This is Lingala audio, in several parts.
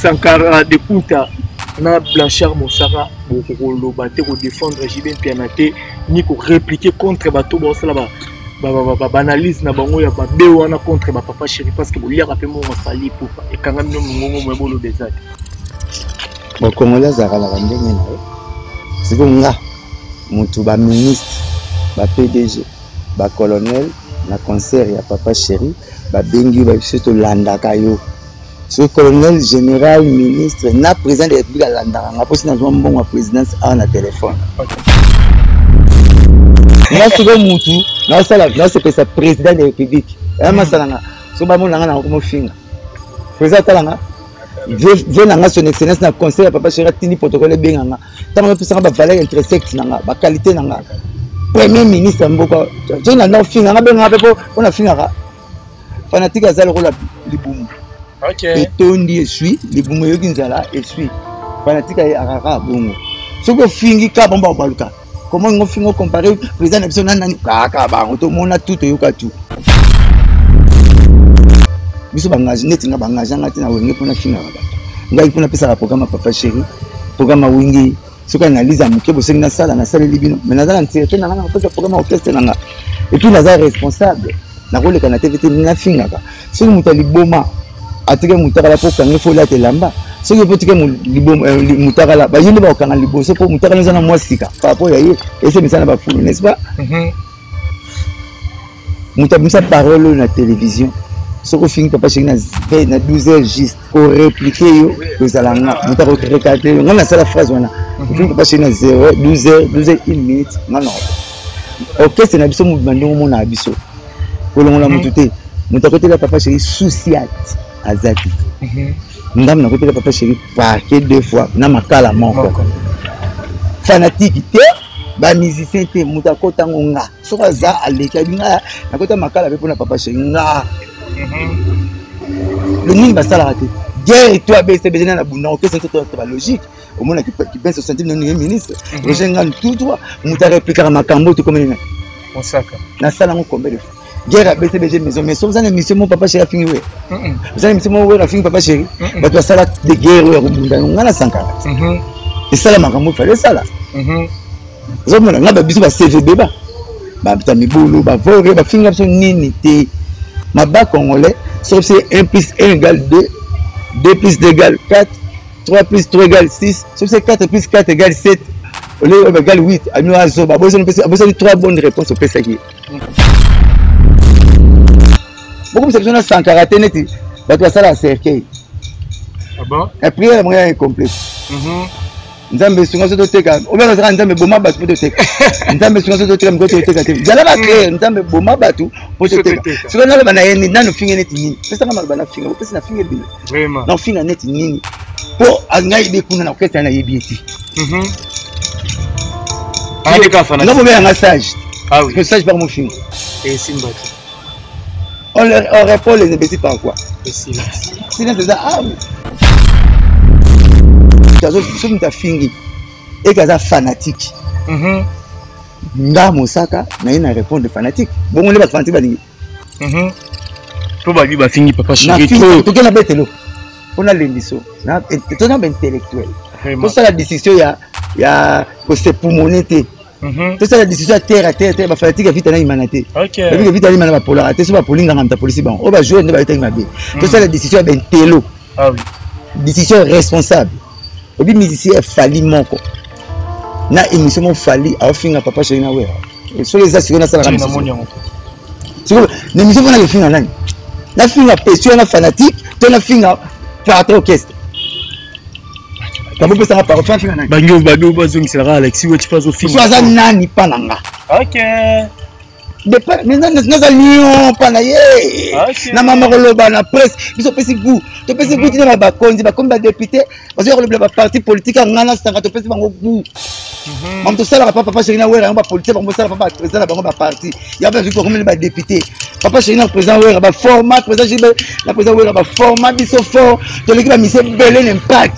Sankara de Kunta na Blanchard Mosaka bokokoloba te kodefendre JB Mpiana te ni korépliquer contre bato baosala ba baanalyse na bango ya mabe wana contre bapapa chéri parce que boliaka mpe mongo Fally Ipupa ekangami no mongongo moye boloba eza te. Bacongolais azalaka na bandenge na ye. Sikoyo nga motu, baministre, ba PDG, bacolonel na concert ya papa chéri babengi yo, babiso tolandaka yo. Soki colonel, général, ministre na président de la République alandaka nga, mposi nazwa mbongo ya présidence awa na telefone nga. Sikoyo mutu naosala, naosepesa président de la République ya masala nga. So bamona nga na komofinga président, atala nga vie na nga, son excellence na conseil ya papa chéri atindi protocole ebenga nga. Ntango napesanga bavaleur intrinsèque na nga, baqualité na nga, premier ministre ya mboka soki nanda ofinga nga, benganga mpe mpo nafingaka fanatique. Aza lokola libumu etondi, esui libumu, eyoki nzala, esui fanatique akaka bongo. Soki ofingi ka bango, bakobaluka comment ngo finga ocompare président na biso na nani? Kaka bango tomona tu, toyoka tu. Biso bangage neti nga, bangage nga te na Wenge mpona fingaka bato. Ngai mpona apesaka programme ya papa chéri, programme ya Wenge. Soki analyse ya moke bosengi nasala, nasaleli bino, mais naza na entièreté na nga na kopesa programme ya orchestre na nga. Et puis naza responsable, nakoleka na TV te nafingaka. Soki moto ya liboma atike motakala mpo kange, fo olata elamba. Soki mpo tike motakala, baye nde bakokanga liboso, mpo motakala eza na mwa sika par rapport ya ye ese misala na bafulu, n'est-ce pas? Moto abimisa parole oyo na télévision, soki ofingi papa chéri na 12 heures juste, korépliquer yo kozala nga moto akorecadre yo. Nga nasala phrase wana: ofingi papa chéri na 0 12 heures, 12 heures 1 minute, nga na orchestre na biso mobima. Ndenge omonaka biso, kolongola motu te. Moto akotela papa chéri social aza te. Ngambo nakotela papa chéri parquet deux fois na makala moko, fanatique te, bamusicien te. Moto akotango nga, soki aza aleki abi nga nakota makala mpe mpona papa chéri nga. Nini basalaka te, guerre to abcbg na bunda orchestre to balogique. Omona kipense osenti nani ye ministre Roger Nganu tout droit. Moto areplikaka makambo tokomi nini? Mosaka. Nasala yango combien de fois, guerre ya BCBG maison? Mais soki oza na émission mo papa chéri afingi we, oza na émission mo we afingi papa chéri, bato basala de guerre oyo ya kobunda yango. Nga na Sankara esala makambo efale esala. Ozomona nga babiso ba CVB ba babita mibulu, bavore bafinga biso nini te. Maba congolais, soki c'est 1 plus 1 égale 2, 2 plus 2 égale 4, 3 plus 3 égale 6, soki c'est 4 plus 4 égale 7, ole égale 8, amino azoba abosani 3 bonnes réponses opesaki ye. Bokomisa biso na Sankara te neti bato basalaka cercueil. Prière yango ya incomplète. Nzambe esunga so toteka, obenga zaka Nzambe boma bato mpo toteka. Nzambe esunga so toteka miko, toteka te. Zala baclair, Nzambe boma bato mpo toteka. Soki naloba na ye nini, nano finge neti nini? Pesanga maloba na finga, opesi na finga ebele na finga neti nini? Mpo ngai yebi kuna na orchestre, nayebi ye te. Nga bobenganga sage, sage par mofinga. On répond les imbéciles par quoi? Silence. Silence eza arme. Soki moto afingi eke aza fanatique, nga Mosaka naye na répondre fanatique bongo nde bato fanatique balingi. To babi bafingi papa chéri. Toke na betelo mpo nalembiso toza baintellectuel, tosala décision ya kosepumone te. Tosala décision ya terre à terre te. Bafanatique ya Vita na Imana te, babike Vita na Imana bapolaka te. So bapoli, nganga moto apolisi bango oyo bajoueur nde bayetaki mabe. Tosala décision ya bentelo, décision responsable. Obi musicien ya Fally moko na émission moko, Fally aofinga papa chéri na Wera. Soki eza sikoyo nasalaka sikoyo na émission mpona kofinga nani? Nafinga pesio na fanatique to nafinga partre orchestre? Babopesanga parole, nafinga nani? Bangi babi bazongiselaka Alexi Weti mpe azofinga. So aza nani mpa na nga? Naza lion mpa na ye na mama koloba na presse. Biso opesi goût, topesi goût tina bakonzi bakomi badéputé, bazoya kolobela baparti politique ya nga na Sanga. Topesi bango goût mamu tosalaka pa papa chéri na Wera. Yango bapolitique bango bosala pa baprésident na bango baparti ya bazwi bakomeli badéputé. Papa chéri na président Wera baforma, président chéri na président Wera baforma biso fort. Toleki bamise ebele na impact.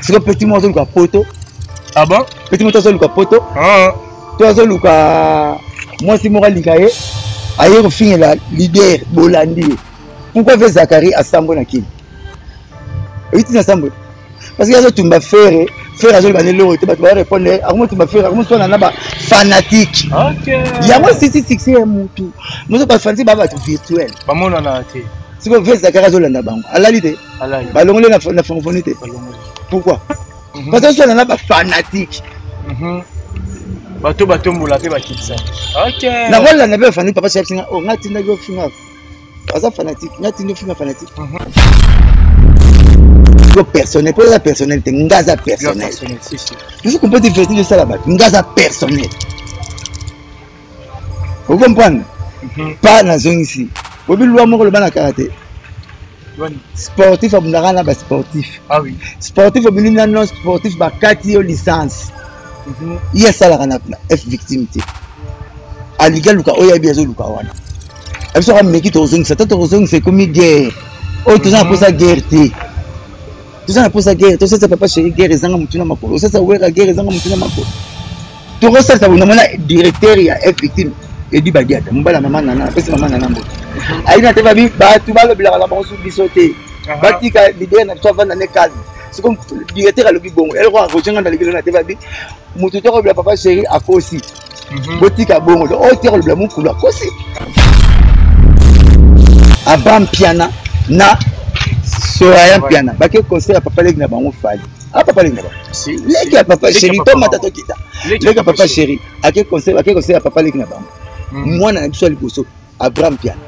Siko petit mo azoluka poto. Ah bon? Petit moto azoluka poto to azoluka mwasi moko alinga ye, aye kofingela leader, bolandi ye. Pourquoi ve Zakari asambwe na kini? Oyiti na sambwe. Parce que azotumba Ferre, Ferre azoloba na eloko te, bato ba répondre, akomotumba Ferre, akomoswana na ba fanatique. Okay. Yango sisi succès ya mutu. Mozo ba fanatique ba bato virtuel. Bamonana te. Siko ve Zakari azolanda bango. Alali te. Alali. Balongoli na na francophonie te. Balongoli. Pourquoi? Parce que azoswana na ba fanatique. Bato batombola mpe bakitisa. Okay. Nakolanda mpe ba fanatique papa chef singa, oh nga tindaki ofinga. Aza fanatique, nga tindi ofinga fanatique. Yo personnel, po eza personnel te, nga aza personnel. Personnel, si, si. Toujours comprendre vertige osala bato, nga aza personnel. Okomprendre? Pa nazongisi. Oyebi loi moko loba na kala te. Wani. Sportif abundaka na ba sportif. Ah oui. Sportif obimi na non sportif bakati yo licence. Ye asalaka na F victime te. Alingi aluka oyo ayebi azoluka wana. Biso kaka meki tokozongisa, ta tokozongisa ekomi guerre. Oyo toza na mposa guerre te. Toza na mposa guerre, tosalisa papa chéri guerre ezanga motu na makolo, osalisa wera guerre ezanga motu na makolo. Tokosalisa boye, namona directeur ya F victime Edi Badiata, mobali ya mama Nana, apesi mama Nana mbote. Ayi na te babi bato balobelaka na bango su biso te. Batika leader na biso avanda ne calme. Siko directeur alobi bongo, eloko akojenga na libelo na te babi moto to kolobela papa chéri akosi. Botika bongo, donc oyo te kolobela mokulu akosi. Abraham Piana na Soraya Piana bake concert ya papa leki na bango Fally. Ah papa leki na bango. Si, Leki ya papa Leki ya chéri, papa tomata bango. tokita. Leki Leki ya papa chéri, ake concert, ake concert ya papa leki na bango. Mwana na biso ya liboso Abraham Piana.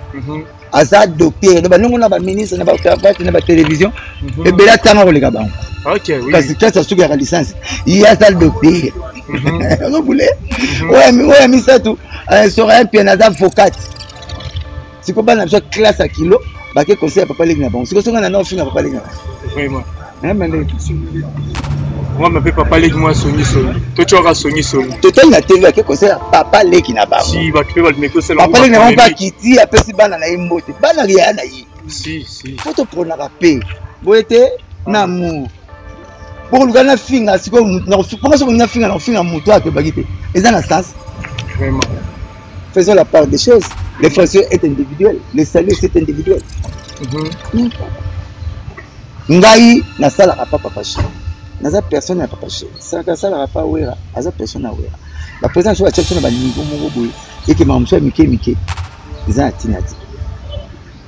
Aza docteur, donc banongo na ba ministre na ba cravate na ba télévision, ebele atanga koleka bango. Ok, oui. Kasi classe asuki ya licence, ye aza docteur. Ozobule? Oyo ya misato, Soraya Piana aza avocate. Siko bana biso classe ya kilo, bake conseil ya papa leki na bango. Siko songa na ofinga papa leki na bango. Vraiment. Hein, Moi, ma papa leki moi songi songi. Toi tu auras songi songi. Totali na TV ake conseil ya papa leki na bango. Si bato mpe balumeki osala Papa leki na bango bakiti apesi bana na ye mbote. Bana ya na ye. Si, si. Faut topronaka pe. Boye te na amour. Bokoluka na finga sikoyo mponga soki na finga na kofinga moto akebaki te. Eza na sens. Vraiment. Faisons la part des choses. Le français est individuel. Le salut c'est individuel. Ngai nasalaka pa papa chéri. Naza personne ya papa chéri. Salaka salaka pa wera, aza personne ya wera. Ba président so batia biso na ba niveau moko boye eke makambo mosusu ya mike mike eza na ntina te.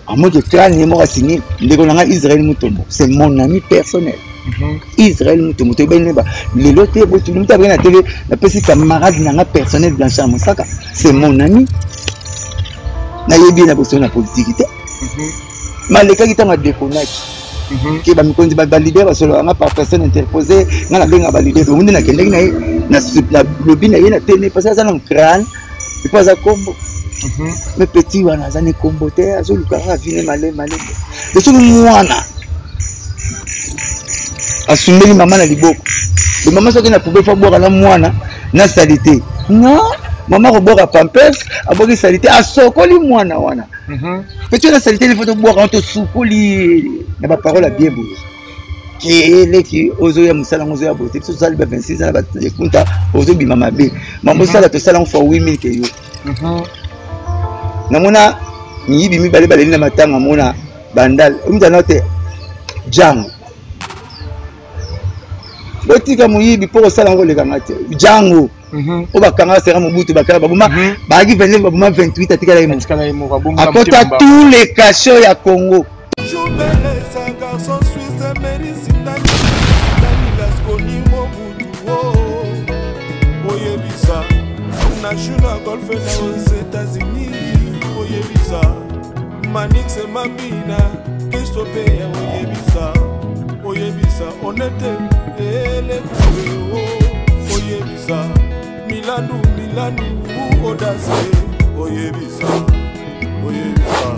À moins que crâne ye moko asigné ndeko na ngai Israël Mutombo, c'est mon ami personnel. Israël Mutombo toyebani ne ba lelo te botu moto abenge na tv napesi camarade na ngai personnel Blanchard Mosaka, c'est mon ami. Nayebi ye na bosolo na politiki te. Malekaki ntango adekonaki ke bamikonzi ba leader basololaka nga par personne interposée, nga nabengaka ba leader bongo nde nakendaki na ye na lobi na ye na tene parce que aza na crâne epo aza kombo. Mais petit wana aza ne kombo te, azoluka kaka vine malembe malembe. De soki mwana asumbeli mama na liboko, de mama soki na poubelle fo abwaka na mwana na salite. Non, mama akobwaka pampers, abwaki salite, asokoli mwana wana. Petit wana salite il faut tobwaka wana tosukoli na ba parole ya bien boye. Keleki ozoya mosala yango ozoya boye te, biso tosali ba 26 ans na ba ekunta ozobima mabe. Mama osala tosala yango fois 8000 ke yo. Namona miyibi mibale baleli na matanga, mona bandal omita te jango. Botika moyibi mpo kosala yango kolekanga te jango. Oyo bakanga sera Mobutu, bakanga baboma, bayaki 29 baboma 28, atikala ye moko. Atikala ye moko, abomba Akota motema mbango. tous les cachots ya Congo. Garçon suisse, Mary Sindani, Sindani Lasconi, Mobutu, oh. Oyebisa, na Juna Golf na aux États-Unis, oyebisa, Manix Mabina, Christophe, oyebisa, oyebisa, honnête, elekwe, oh. Oyebisa, Milanu, Milanu, Audace, oyebisa, oyebisa.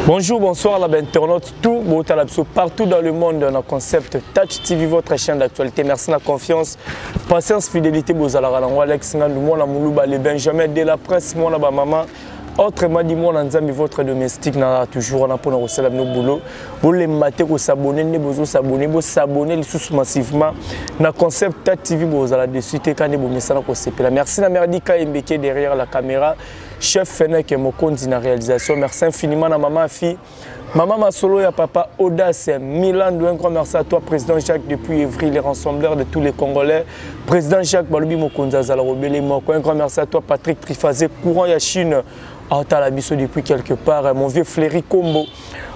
Bonjour, bonsoir, la internaute, tout beau talapso partout dans le monde dans le concept Touch TV, votre chaîne d'actualité. Merci de la confiance, patience, fidélité, bozala rango Alex Ngandou, mwana Moulouba, les Benjamin de la presse, mwana ba maman. Autrement dit, moi, Nzambi, votre domestique, na toujours wana pona kosala bino boulot. Bolemba te kosabonner nde bozo s'abonner, bo s'abonner lisusu massivement na Concept Ta TV bozala dessus te kande bomesana kosepela. Merci na Merdi Kayembeke derrière la caméra, chef Fenech Mokonzi na réalisation. Merci infiniment na maman fille. Maman Masolo ya papa Audace Milan, un grand merci à toi président Jacques depuis Évry, les rassembleurs de tous les Congolais. Président Jacques Balobi Mokonza Zalorobele Moko, un grand merci à toi Patrick Trifazé, courant ya Chine, Aotala biso depuis quelque part, mon vieux Fléry Kombo,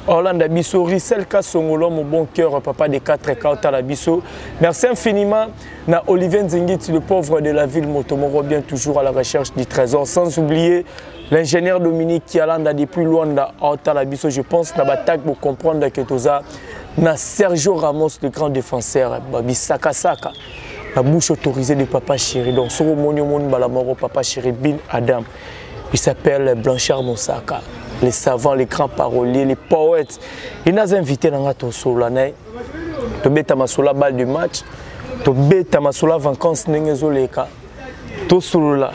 Orlando Biso, Rissel Kassongo, l'homme au bon cœur, papa des 4 K, Aotala biso. Merci infiniment na Olivier Nzingiti, le pauvre de la ville Motomoro, bien toujours à la recherche du trésor, sans oublier l'ingénieur Dominique Kialanda depuis Luanda, Aotala biso, je pense na batak pour comprendre que toza na Sergio Ramos, le grand défenseur, Babi Saka Saka, la bouche autorisée de papa chéri. Donc soro moni moni balamoro papa chéri Bin Adam. Il s'appelle Blanchard Mosaka, les savants, les grands paroliers, les poètes. Il nous a invité dans notre solennel. Tobeta masola balle du match, tobeta masola vacances ndenge zoleka. Tosolola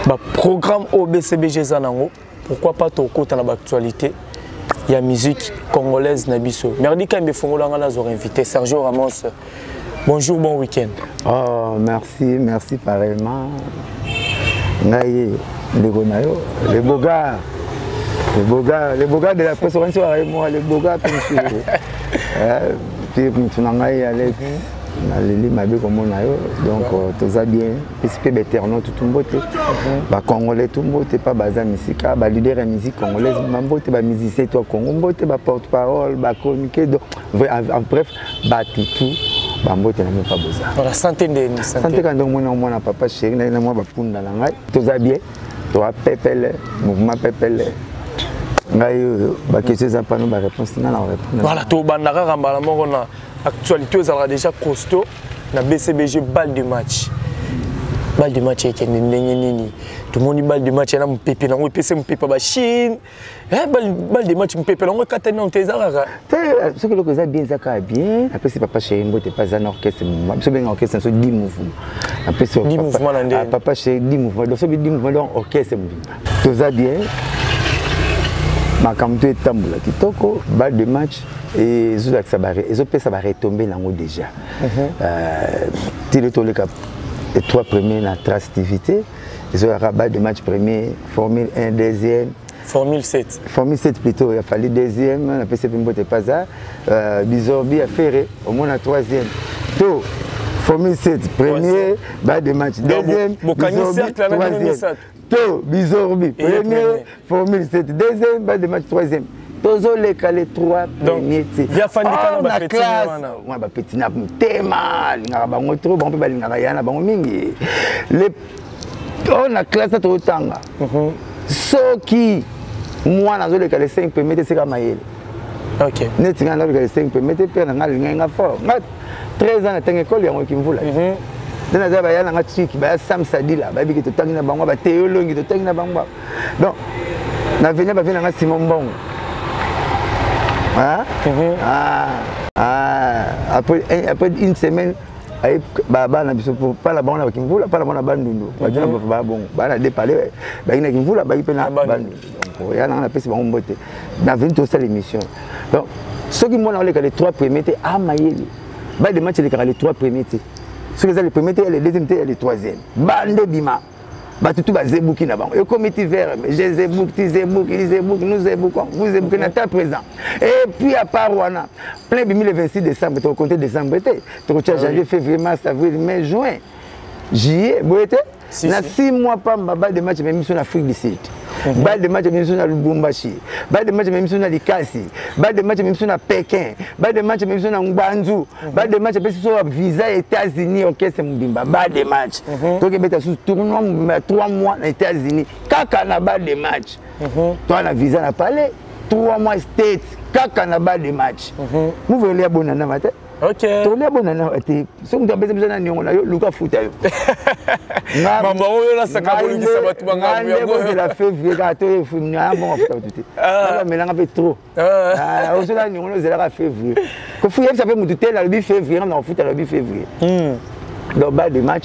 ba programme OBCBG zanango, pourquoi pas tokota na ba actualité ya musique congolaise na biso. Merdi Kambe fongola nga nazo invité Sergio Ramos. Bonjour, bon week-end. Oh, merci, merci pareillement. Ngai ndeko na yo, le beau gars. Le beau gars, le beau gars de la presse, on se moi, le beau gars comme tu tu na ngai Alex. Naleli mabe komona yo, donc toza bien. Pesi pe baeternaux tutu mbote, bacongolais tu mbote, pa baza misika, baleader ya musique congolaise mbote, bamusicien to Congo mbote, baporte-parole, bachroniqueur, donc en bref, batutu bambote na pa boza. Voilà, santé ndeni, santé. Santé quand donc mona mona papa chéri na na mwa bapunda na ngai, toza bien, toa pepele, mouvement pepele. Ngai ba question za pano ba réponse nga na répondre. Voilà, to banda kaka mbala moko na actualité ezalaka déjà costaud na BCBG balle de match. Balle de match ekende ndenge nini? Tomoni balle de match na mupepe nango epese mupepe ba Chine. Eh, balle de match mupepe nango ekatani nango te eza kaka. Te, soki eloko eza bien, eza kaka bien. Apesi papa chéri mbote pa eza na orchestre mouvement. Biso benga orchestre so 10 mouvements. Apesi 10 papa mouvements na ndenge. Ah, papa chéri 10 mouvements. Donc soki 10 mouvements donc orchestre mobimba. Toza bien. Makambo to etambola kitoko, balle de match et ezolakisa ba ezopesa ba retombées nango déjà. Tilo toleka les 3 premiers na Trace TV te, ezolaka balle de match premier, Formule 1 deuxième. Formule 7. Formule 7 plutôt, il a fallu deuxième, on a PCP Mbote Paza, Bizorbi a ferré, au moins la troisième. To, Formule 7, premier, balle de match, Donc, deuxième, Bokani Bizorbi, cercle, la même troisième. sept. To, Bizorbi, Et premier, premier. Formule 7, deuxième, balle de match, troisième. Tozo les calés 3 Donc, premiers, tu sais. il y a Fanny Oh, Kana, na ba petit classe. wana. Ouais, ba petit na motema, lingaka bango trop, bango pe balingaka ya na bango mingi. Les oh, na classe to tanga. Soki moi nazo leka les 5 premiers, c'est kama yele. Neti nga nazo leka les 5 premiers, père na nga linga nga fort. Nga 13 ans na tanga école yango kimvula. Nde naza baya na nga tiki, baya Sam Sadila, bayebi ke totangi na bango, ba Théo Longi, totangi na bango. Donc, na venia ba venia nga Simon Mbongo. Hein? Ah, ah, après, après une semaine, aye, ba, ba, na biso, pour, pas la bango na Kimvula, pas la bango na Bandundu. Ba, ba, ba, bon, ba, na dépalé, ba, na Kimvula, ba, pe na Bandundu. Donc, ya, na, na pesi bango mbote. Na veni tosala l'émission. Donc, soki mwana oleka les 3 premiers te, ah, mayele. Ba, de match elekaka les 3 premiers te. Soki eza les premiers te, ya les deuxième te, ya les troisième. Bande bima. Ba tutu ba zebuki na bango. Ekomi ti vert, mais je zebuk, ti zebuk, il zebuk, nous zebukons, vous zebukez na temps présent. Et puis à part wana, plein bimi le 26 décembre, to compter décembre te, to compter janvier, février, mars, avril, mai, juin, juillet, boyete. Si, Na si. 6 mois pamba balle de match même sur l'Afrique du Sud. Balle de match même sur Lubumbashi. Balle de match même sur Likasi. Balle de match même sur Pékin. Balle de match même sur Ngbanzu. Balle de match même sur visa États-Unis orchestre mobimba. Balle de match. Donc beta sous tournoi mobimba 3 mois na États-Unis. Kaka na balle de match. Toi na visa na palais 3 mois States kaka na balle de match. Vous voulez aller bonana matin? Tolia bonana te. Soki mutu apesi biso na niongo na yo, luka futa yo. Nga- Mambo oyo na saka Nga bolingisa nde- bato ba ngambo nga nde yango. bozela février kaka to ye fu-, nga mbongo afuta bato te. Nga bamelanga mpe trop. Ah, ozola niongo na ozelaka février. Kofu yebisa mpe mutu te, nalobi février, nga na kofuta, nalobi février. Donc, balle de match,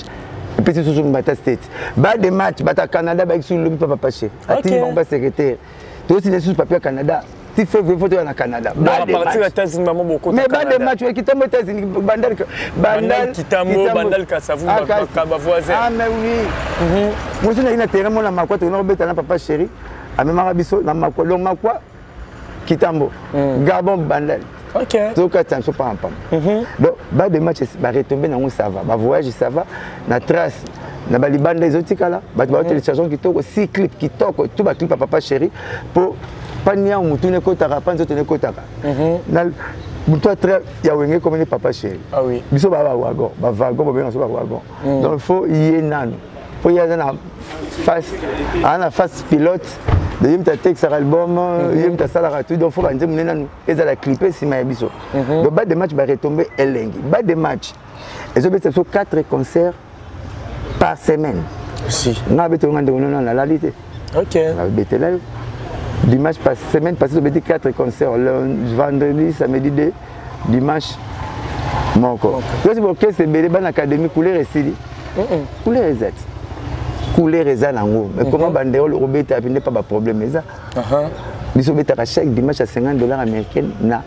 Epesi susu mbata state ba de match bata Canada bayaki su lobi pa papa chéri atindi bango ba secrétaire toyotinda susu papier ya Canada ti février faut toya na Canada. Ba de match, mais ba de match Kitambo, États-Unis, Bandal, Bandal, Kitambo, Bandal, Kasavu, ba voisin. Ah mais oui, mosu naki na terrain mona makwa, tokenda kobeta na papa chéri, amemaka biso na makwa, donc makwa, Kitambo, Gabon, Bandal. Tokatisa biso pampam. Donc ba de match baretombe nango, ça va, bavoyage ça va, na trace na balibanda ezotikala, bato baotélécharge kitoko, si clip kitoko, tout baclip ya papa chéri, mpo pa niango motu nekotaka, pa nzoto nekotaka na motu atre ya Wenge komoni papa chéri. Biso baa bawagon, bavagon, bobenga biso bawagon. Donc faut ye nanu, mpo ye aza na face, aza na face pilote de ye, moto atekisaka album, ye moto asalaka tout. Donc faut banzembo nde nanu ezala clip nsima ya biso. Donc ba de match baretombe elengi, ba de match ezobetisa biso 4 concerts par semaine. Si. Nga abeteli nga ndeko nono, nalali te. Nabetela yo dimanche pas, semaine passée tobeti 4 concerts, le vendredi, samedi 2, dimanche moko. Tosi bokese ebele, bana académie, couleur esili, couleur eza ti couleur eza nango, mais comment banderole okobeta api nde pa baproblème eza. Biso obetaka chaque dimanche à 50 $ américaine na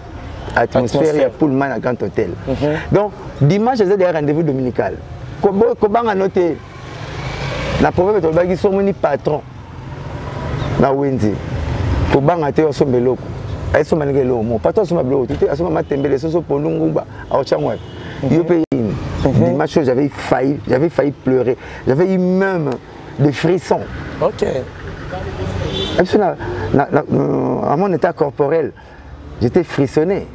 atmosphère ya Pullman na Grand Hôtel. Donc dimanche eza deya rendez-vous dominical. Kobanga no te, na proverbe tolobaki, so omoni patron na wenze, kobanga te, osomba eloko, ayesomba ndenge eloko moko. Patron asomba biloko te, asomba matembele, soso, pondu, nguba, aotyango wapi? Yo mpe ini dimanche oyo j'avais failli pleurer, j'avais eu même des frissons. Biso à mon état corporel, j'étais frissonné,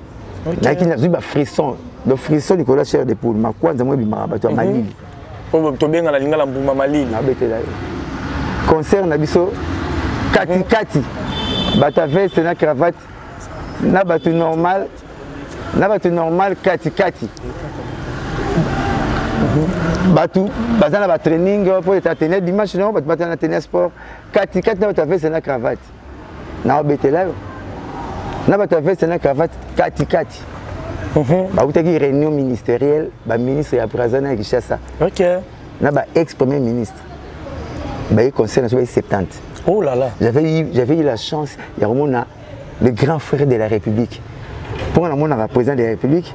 nayaki nazwi bafrisson, donc frisson likolo ya chair de poule, makwanza mo ebimaka bato ya malili. Oyo tobenga na lingala mbuma malili. Nabetela ye concert na biso katikati, bato ya veste na cravate na bato normal, na bato normal katikati, bato baza na batraining mpo eta tenue dimanche nango, bato baza na tenue sport katikati na bato ya veste na cravate. Naobetela yo na bato ya veste na cravate katikati, bautaki réunion ministérielle, baministre ya Braza na ya Kinshasa na ba ex premier ministre baye conseil na so, baye 70. Oh là là. J'avais eu la chance ya komona le grand frère de la République, mpo namonaka président de la République,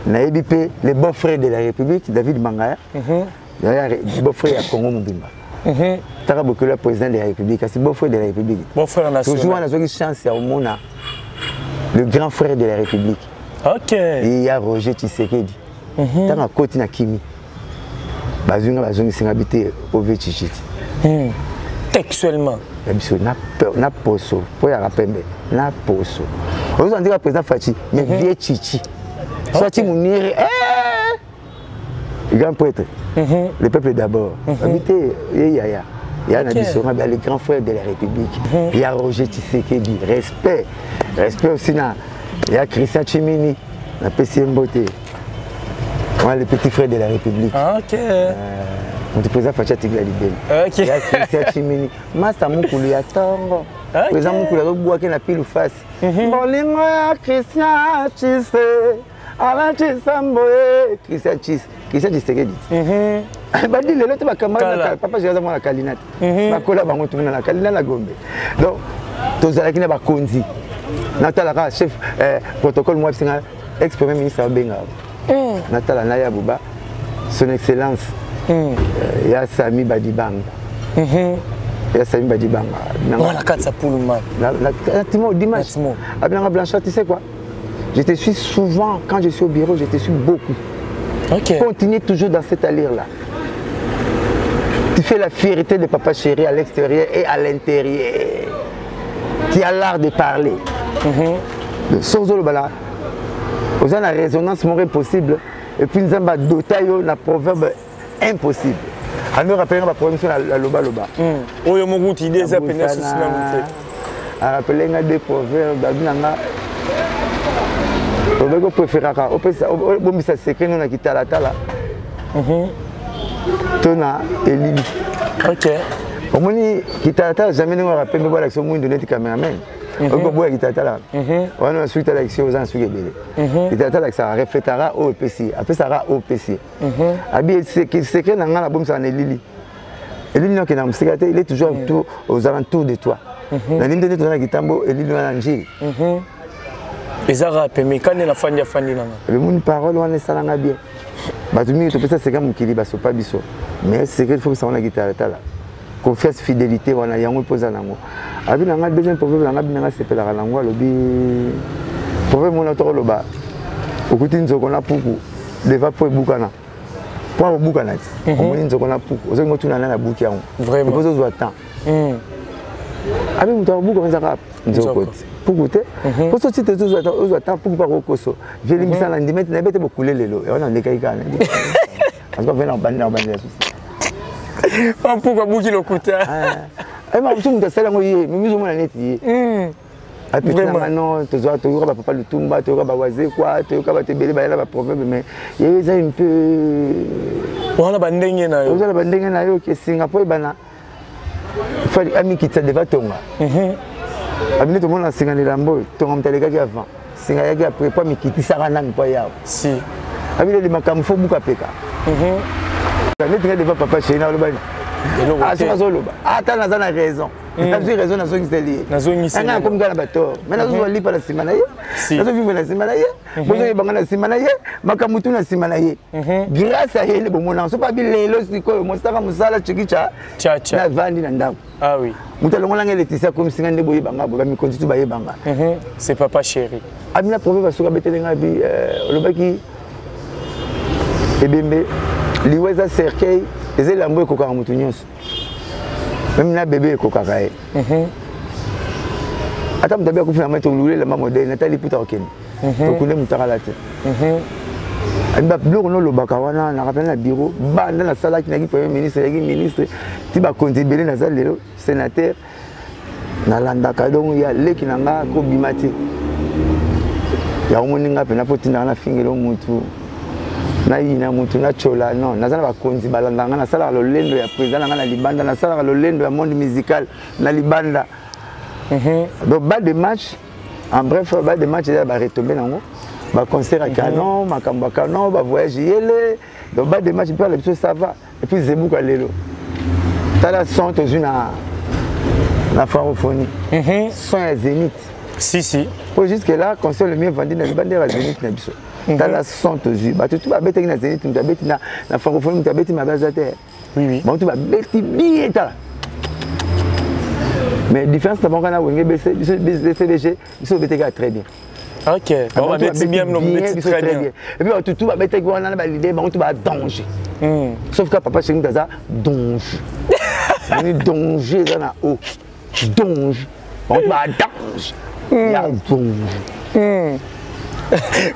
nayebi mpe le beau frère de la République, David Mangaya, beau frère ya Congo mobimba. Taka bokelo ya président de la République, kasi beau frère de la République. Beau frère national. Toujours wana nazwaki chance ya komona le grand frère de la République. Ya Roger Tshisekedi, ntango akoti na kimi, bazwi nga, bazongisinga bi te ove chichiti. Textuellement. Ya biso na poso mpo yaka pembe na poso, ozwa ndika président Fatshi, mais vieux Chichi Fatshi Muniri, grand prêtre, le peuple d'abord, babi te ye yaya ya na biso nga, le grand frère de la République ya Roger Tshisekedi. Respect, respect aussi na ya Christian Chimini, napesi ye mbote wana, le petit frère de la République. Moto président Fatshi atikila libele. Ya Christian Chimini, masa mokulu ya ntongo, président mokulu azobwaki na pilu face, bolingo ya Christian Chise ala Chisambo ye Christian Chise, Christian Tshisekedi. Badi lelo te, bakamba papa aza mwana Kalina te, bakola bango tuna na Kalina na Gombe. Donc tozalaki na bakonzi, natalaka chef protocole mwa bisinga, ex premier ministre abengaka, natala na ya buba, son excellence ya Sami Badibanga, ya Sami Badibanga. Wana kati ya Pullman. Na Timo, dimanche abinanga: «Blanchard, tu sais quoi, je te suis souvent quand je suis au bureau, je te suis beaucoup. Continue toujours dans cette allure-là. Tu fais la fierté de papa chéri à l'extérieur et à l'intérieur. Tu as l'art de parler.» Sans oloba oza na résonance moko impossible, et puis Nzambe adota yo na proverbe impossible. Ando rappele nga baproblème so na lobaloba. Oyo moko idée eza pene susi na mote. Arapele nga deux proverbes, abi na nga: obeki opréféraka opesa obombisa secret no na kitalatala to na elili. Omoni kitalatala, jamais ndenge waka pembe, balakisa mwindu neti cameraman. Okoki koboya kitalatala wana na suki, talakisi oza na suki ebele. Kitalatala alakisaka, refletaka oyo epesi, apesaka oyo opesi. Abi secret na ngai nabomisaka na elili. Elili nio akendaka mosika te, il est toujours autour, aux alentours de toi. Nalingi nde toza na kitambo, elili wana njili. Eza kaka peme kande nafandi, afandi nanga. Emoni parole wana esalanga bien. Bato mingi topesa secret, mokili basopa biso, mais secret faut pesa wana kitalatala, confiance, fidélité wana yango mpo oza nango. Abi na ngai deuxième proverbe na ngai, abi na ngai sepelaka nango. Alobi proverbe mona tokoloba: okuti nzoko na puku deva po ebukana, mpo akobukana te. Omoni nzoko na puku, ozoki otuna nani abuki yango, epo ozozwa temps. Abi moto akobuka ezaka nzoko te, puku te, po soki te ozwa temps, puku mpo akokoso. Velimbisa na ndima ete nayebi ete bokule lelo yango nalekaki kaka na parce que na obandela obandela susi. Mpuku abuki lokuta. Mosu moto asali yango ye mimi ozomona neti ye apetinanga. Non, tozwa, toyoka bapapa Lutumba, toyoka bawazekwa, toyoka bato ebele bayela baproverbe, mais ye eza un peu wana bandenge na yo. Oza na bandenge na yo ke singa mpo ebana fali amikitisa deva tonga. Abini tomona singa na elamba oyo tonga, moto alekaki avant, singa ayaki après, mpo amikitisaka nani mpo ayawa. Si. Abineli makambo fo buka peka neti nga deva papa chéri nalobani soki azoloba ata naza na raison, nazwi raison, nazongiseli ye. Anga nakomi kaka na batort, mais nazozwa lipa na nsima na ye, nazovivre na nsima na ye, bozoyebanga na nsima na ye, makambo tu na nsima na ye. Grâce a ye nde bomonanga. So pabi lelo sikoyo mosaka mosala chikicha, navandi na ndako, moto alongolanga électricité, akomisinga nde boyebanga boye, bamikonzi tu bayebanga. C'est papa chéri. Abina proverbe asuka abetelenga bi olobaki ebembe liwa eza cercueil, eza elambo ekokaka moto nyonso, même na bebe ekokaka ye. Ata moto abi akufi na mai, tolula elamba modele natali puta kokende tokunde moto akala te. Biloko nolobaka wana nakapena na bureau, banda nasalaki, naki premier ministre, yaki ministre ti bakonzi ebele, naza lelo sénateur, nalandaka. Donc ya leki na nga kobima te yango moni nga mpena mpo tindaka nafingela mutu, nayina mutu, natyola. Non, naza na bakonzi balandaka nga. Nasalaka lolendo ya président na nga na libanda, nasalaka lolendo ya monde musical na libanda. Donc balle de match, en bref, balle de match eza baretombe nango, baconcert ya canon, makambo ya canon, bavoyage yele. Donc balle de match mpe ala biso, ça va. Et puis zebuka lelo, tala son tozwi na francophonie, son ya Zénith. Si si. Po jusque là, concert le mieux vendu na libanda ya Zénith na biso. Tala son tozwi, bato tu babetaki na Zénith, moto abeti na francophonie, moto abeti mabe aza te. Bango tu babeti bien. Tala, mais différence na bango na Wenge BC, biso BCBG, biso obetaki très bien. Ok, bango babeti bien, bino bobeti très bien. Et puis bato tu babetaki wana na baleader, bango tu badanger, sauf que papa chéri aza danger. Ni danger eza na o danger, bango tu badanger ya danger.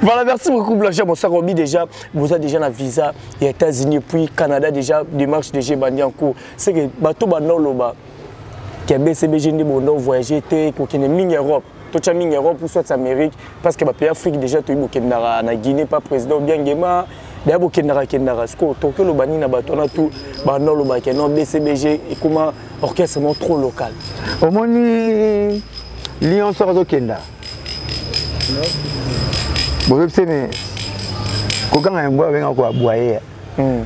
Voilà, merci beaucoup Blanchard. Bon, ça remis déjà, vous avez déjà la visa et États-Unis, puis Canada déjà, démarche déjà bandi en cours. C'est que bateau bando loba, qui a BCBG ndi bondo voyager te, kokende mingi Europe. Tocha mingi Europe ou soit Amérique, parce que ba pays Afrique déjà to bokendaka na Guinée, pas président bien Ngema, da bokendaka kendaka. Siko toke loba nini na bato na tout bando loba ke non, BCBG et comment orchestre trop local. Omoni lion soko azokenda bozobise me kokanga ya mbwa, babengaka koabwa ye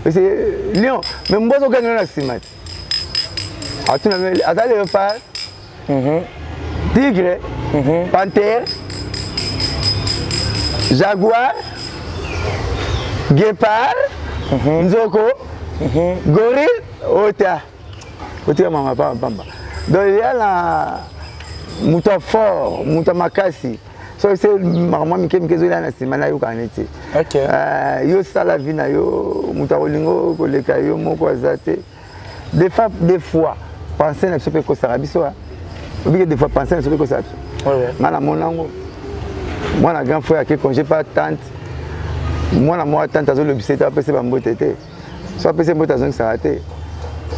parce lion, mais mbwa azokangela na nsima te. Atuna aza léopard, tigre, panthère, jaguar, guépard, nzoko, gorille, ota otika mama pamba pamba. Donc eya na moto ya fort, moto ya makasi. So se makambo mike mike ezolia na nsima, nayokaka neti yo sala vi na yo, moto akolinga koleka yo moko aza te. Des fois, des fois pensée na biso mpe ekosaka biso. Obike des fois pensée na biso mpe ekosaka biso. Nga namona yango, mwana grand frère ake congé pa tante, mwana moko tante azolobisa ete apesi bambote te. So apesi mbote, azongisaka te.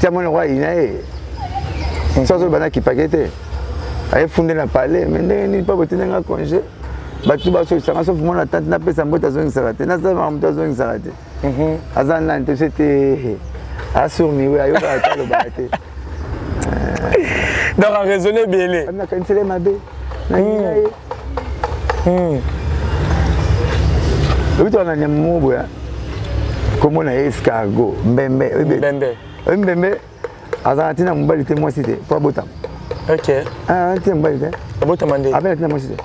Tia mwana kwa ayina ye, so azoloba nakipake te, ayefunde na palais. Mais ndenge nini mpo botindanga congé, bato basolisanga sauf mwana tante, napesa mbote azongisaka te, nasala moto azongisaka te. Aza nani te? Se te asurmiwe, ayokaka te, alobaka te. Donc araisonne ebele. Nakanisele mabe. Nalinga ye. Oyebi toka na nyama moko boya kombo na ye escargot, mbembe. Mbembe. Oyebi mbembe azala ntina mobali te, mwasi te po abotama. Ah, ntina mobali te. Abotama nde. Abela ntina mwasi te.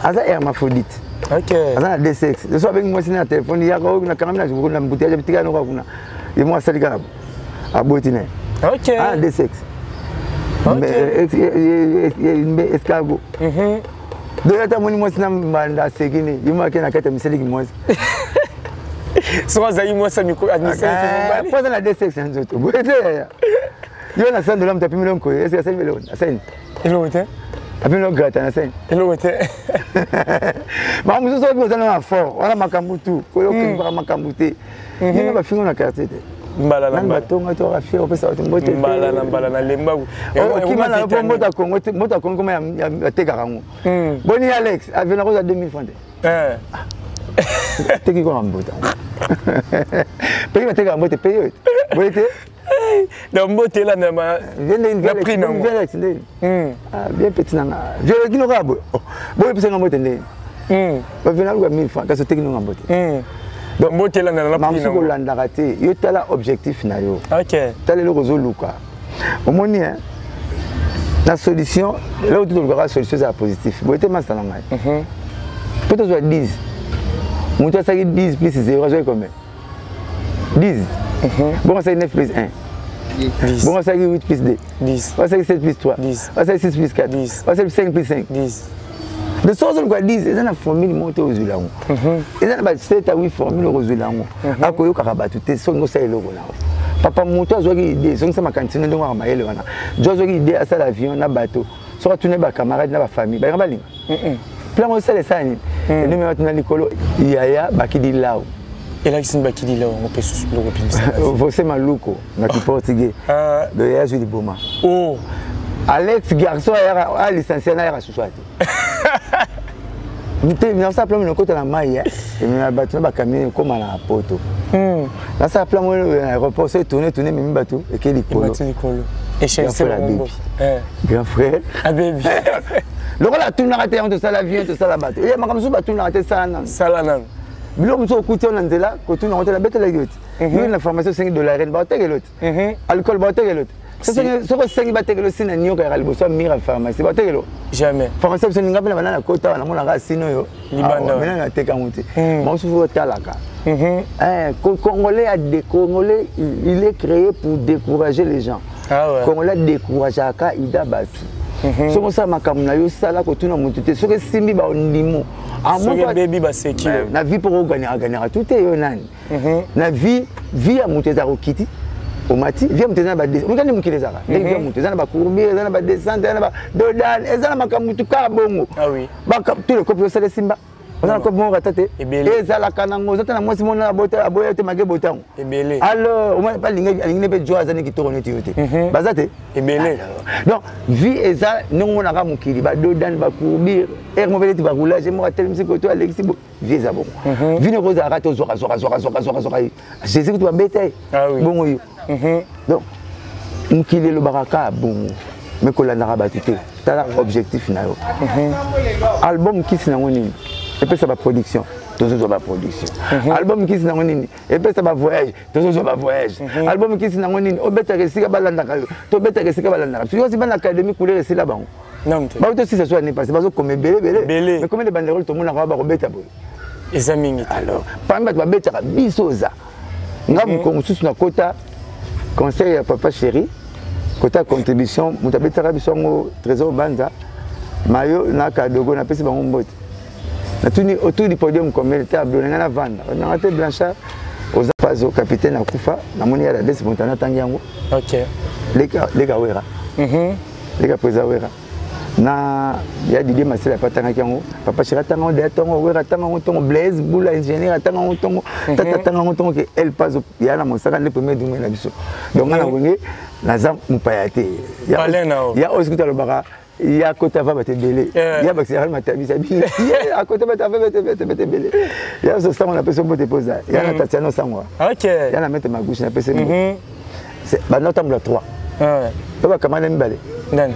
Aza hermaphrodite. Aza na deux sexes. So abengi mwasi na telefone, yaka oyo nakangami na mbuteyage, tika noko kuna. Ye mwa asali kaka aboti na ye. Ah, deux sexes. Mbe escargot. Donc ata amoni mwasi na mbanda, aseki ne ye moko ake na kati ya miseliki mwasi. Soki azali mwasi amiseliki mobali. Po aza na deux sexes na nzoto boye te, yaya. Yo na 100 dola, moto apimeli nkoyo, ese asali eloko, asali eloko te. Apimeli grata na sani. Eloko te. Makambo mosusu oyo oza na fort wana, makambo tu koyokembaka makambo te. Yena bafingo na quartier te. Mbala na mbala. Batonga to bafie opesa bato mbote. Mbala na mbala na lembaku. Okima na po mbote ya Kongo te, mbote ya Kongo koma batekaka yango. Boni Alex avena kozwa 2000 francs te, teki kaka mbota peki, batekaka mbote pe yo boye te. Donc mbote elanda na prix nango. Alex ndeni bien petit nanga vieux kino kaka boye, boye pesanga mbote ndeni bavena luka 1000 francs, kasi oteki nonga mbote. Donc mbote elanda na prix nango. Kolandaka te, yo tala objectif na yo. Tala eloko ozoluka. Omoni na solution, eloko tu tolukaka solution ezala positif boye te. Masa na ngai, mpo tozwa 10, moto asalaki 10 plus 0 azwaki combien? 10. Bongo asalaki 9 plus 1? Bongo asalaki 8 plus 2? 10. Asalaki 7 plus 3? 10. Asalaki 6 plus 4? 10. Asalaki 5 plus 5? 10. De soki ozoluka 10, eza na formule moko te ozwila yango. Eza na ba 7 à 8 formule okozwila yango. Akoyokaka bato te soki osala eloko na yo. Papa, moto azwaki idée, songisa makanisi ndenge aka mayele wana. Jo azwaki idée asala avion na bateau. Soki atuni bacamarade na bafamille, balinga balinga plan osala, esala nini? Endemi bato na likolo, yaya bakidi lau. Elakisi nini bakidi lau yango mpe susu biloko pimisa? Você maluco na kiportugais. Do yaya azwi liboma. Oh. Alex garçon ayaka alicencié na ayaka susu ate te. Nasala plan mino okota na mai, emema bato na bacamion, ekóma na poto. Nasala plan moko na aéroport, so etourne tourne, ememi bato, eke likolo. Likolo. Grand frère abebi, grand frère. Abebi. Lokola atunaka te yango, tosala avion, tosala bato, ye makambo mosusu batunaka te, sala nano. Sala nano. Biloko mosusu okuti yo na nzela, kotuna yango te. Nabetelaki yo te, yo na formation osengi dollar, baotekelo te. Alcool baotekelo te. Soki osengi batekelo si na nioka yaka liboso ya mire ya pharmacie, baotekelo. Jamais. Pharmacie biso ninga mpe na banda na kota wana, namonaka asino oyo mena nateka yango te. Mosusu otalaka Congolais a des Congolais, il est créé pour décourager les gens. Ah ouais. Congolais décourageaka ida bato. Soki osala makambo na yo, sala, kotuna motu te. Soki esimbi, bandimo. Bebi baseki. Na vie, mpo ogagnaka gagnaka tu te, yo nani? Na vie, vie ya moto ezalaka okiti, omati. Vie ya moto eza na omikandi, mokili ezalaka ndenge vie ya moto eza na bacourbure, eza na badescente, eza na badodane, eza na makambo tu kaka bongo. Tous les cope osala esimba, oza na cope moko kata te, ezalaka nango. Oza te na mwasi mona aboya te make botango. Alors alingi ne mpe jo aza ne kitoko neti yo te, baza te. Ebele. Donc vie eza ndenge omonaka mokili, badodane, bacourbure, aire moko neti baroulage moko atelemisi koto alekisi. Vie eza bongo. Vie noko ozalaka te ozwaka zwaka zwaka zwaka zwaka zwaka. Jésus kutu babeta ye bongo yo. Donc mokili elobaka kaka bongo, me kolandaka bato te. Tala objectif na yo. Album kisi nango nini? Epesa baproduction, tozozwa baproduction. Album kisi nango nini? Epesa bavoyage, tozozwa bavoyage. Album kisi nango nini? Obetaka esika balandaka yo, tobetaka esika balandaka biso. Yosi bana académie couleur esila bango, bauti osisa so année passée, bazokoma ebele ebele. Mais combien de banderole tomonaka bakobeta boye? Eza mingi. Alors parmi bato babetaka biso, oza nga. Mokolo mosusu nakota conseil ya Papa Chéri, kota contribution, moto abetaka biso yango, Trésor Banza Mayo na Kadogo, napesi bango mbote. Natuni autour du podium combien te ablo na ngai navanda nanga te. Blanchard oza pazo capitaine akufa, namoni ya Lades Montana, atangi yango. Leka Wera, leka président Wera na ya Didier Masela mpe atangaki yango. Papa Chéri atanga yango deya ntongo, Wera atanga yango ntongo, Blaise Bula ingénieur atanga yango ntongo, tata atanga yango ntongo, ke El Pazo ya na mosaka nde premier dume na biso. Donc nga na Wenge naza mopaya te. Ya oyo soki alobaka ya kota va bato ebele, ya bakisaka matabisi abi ye akota bato ava bato bato ebele. Ya so sango napesi mbote mpoza ya na Tatiana Sango, ya na Maître Magushi, napesi mbote. Banda otambola 3 mpe bakamana mibale. Nani?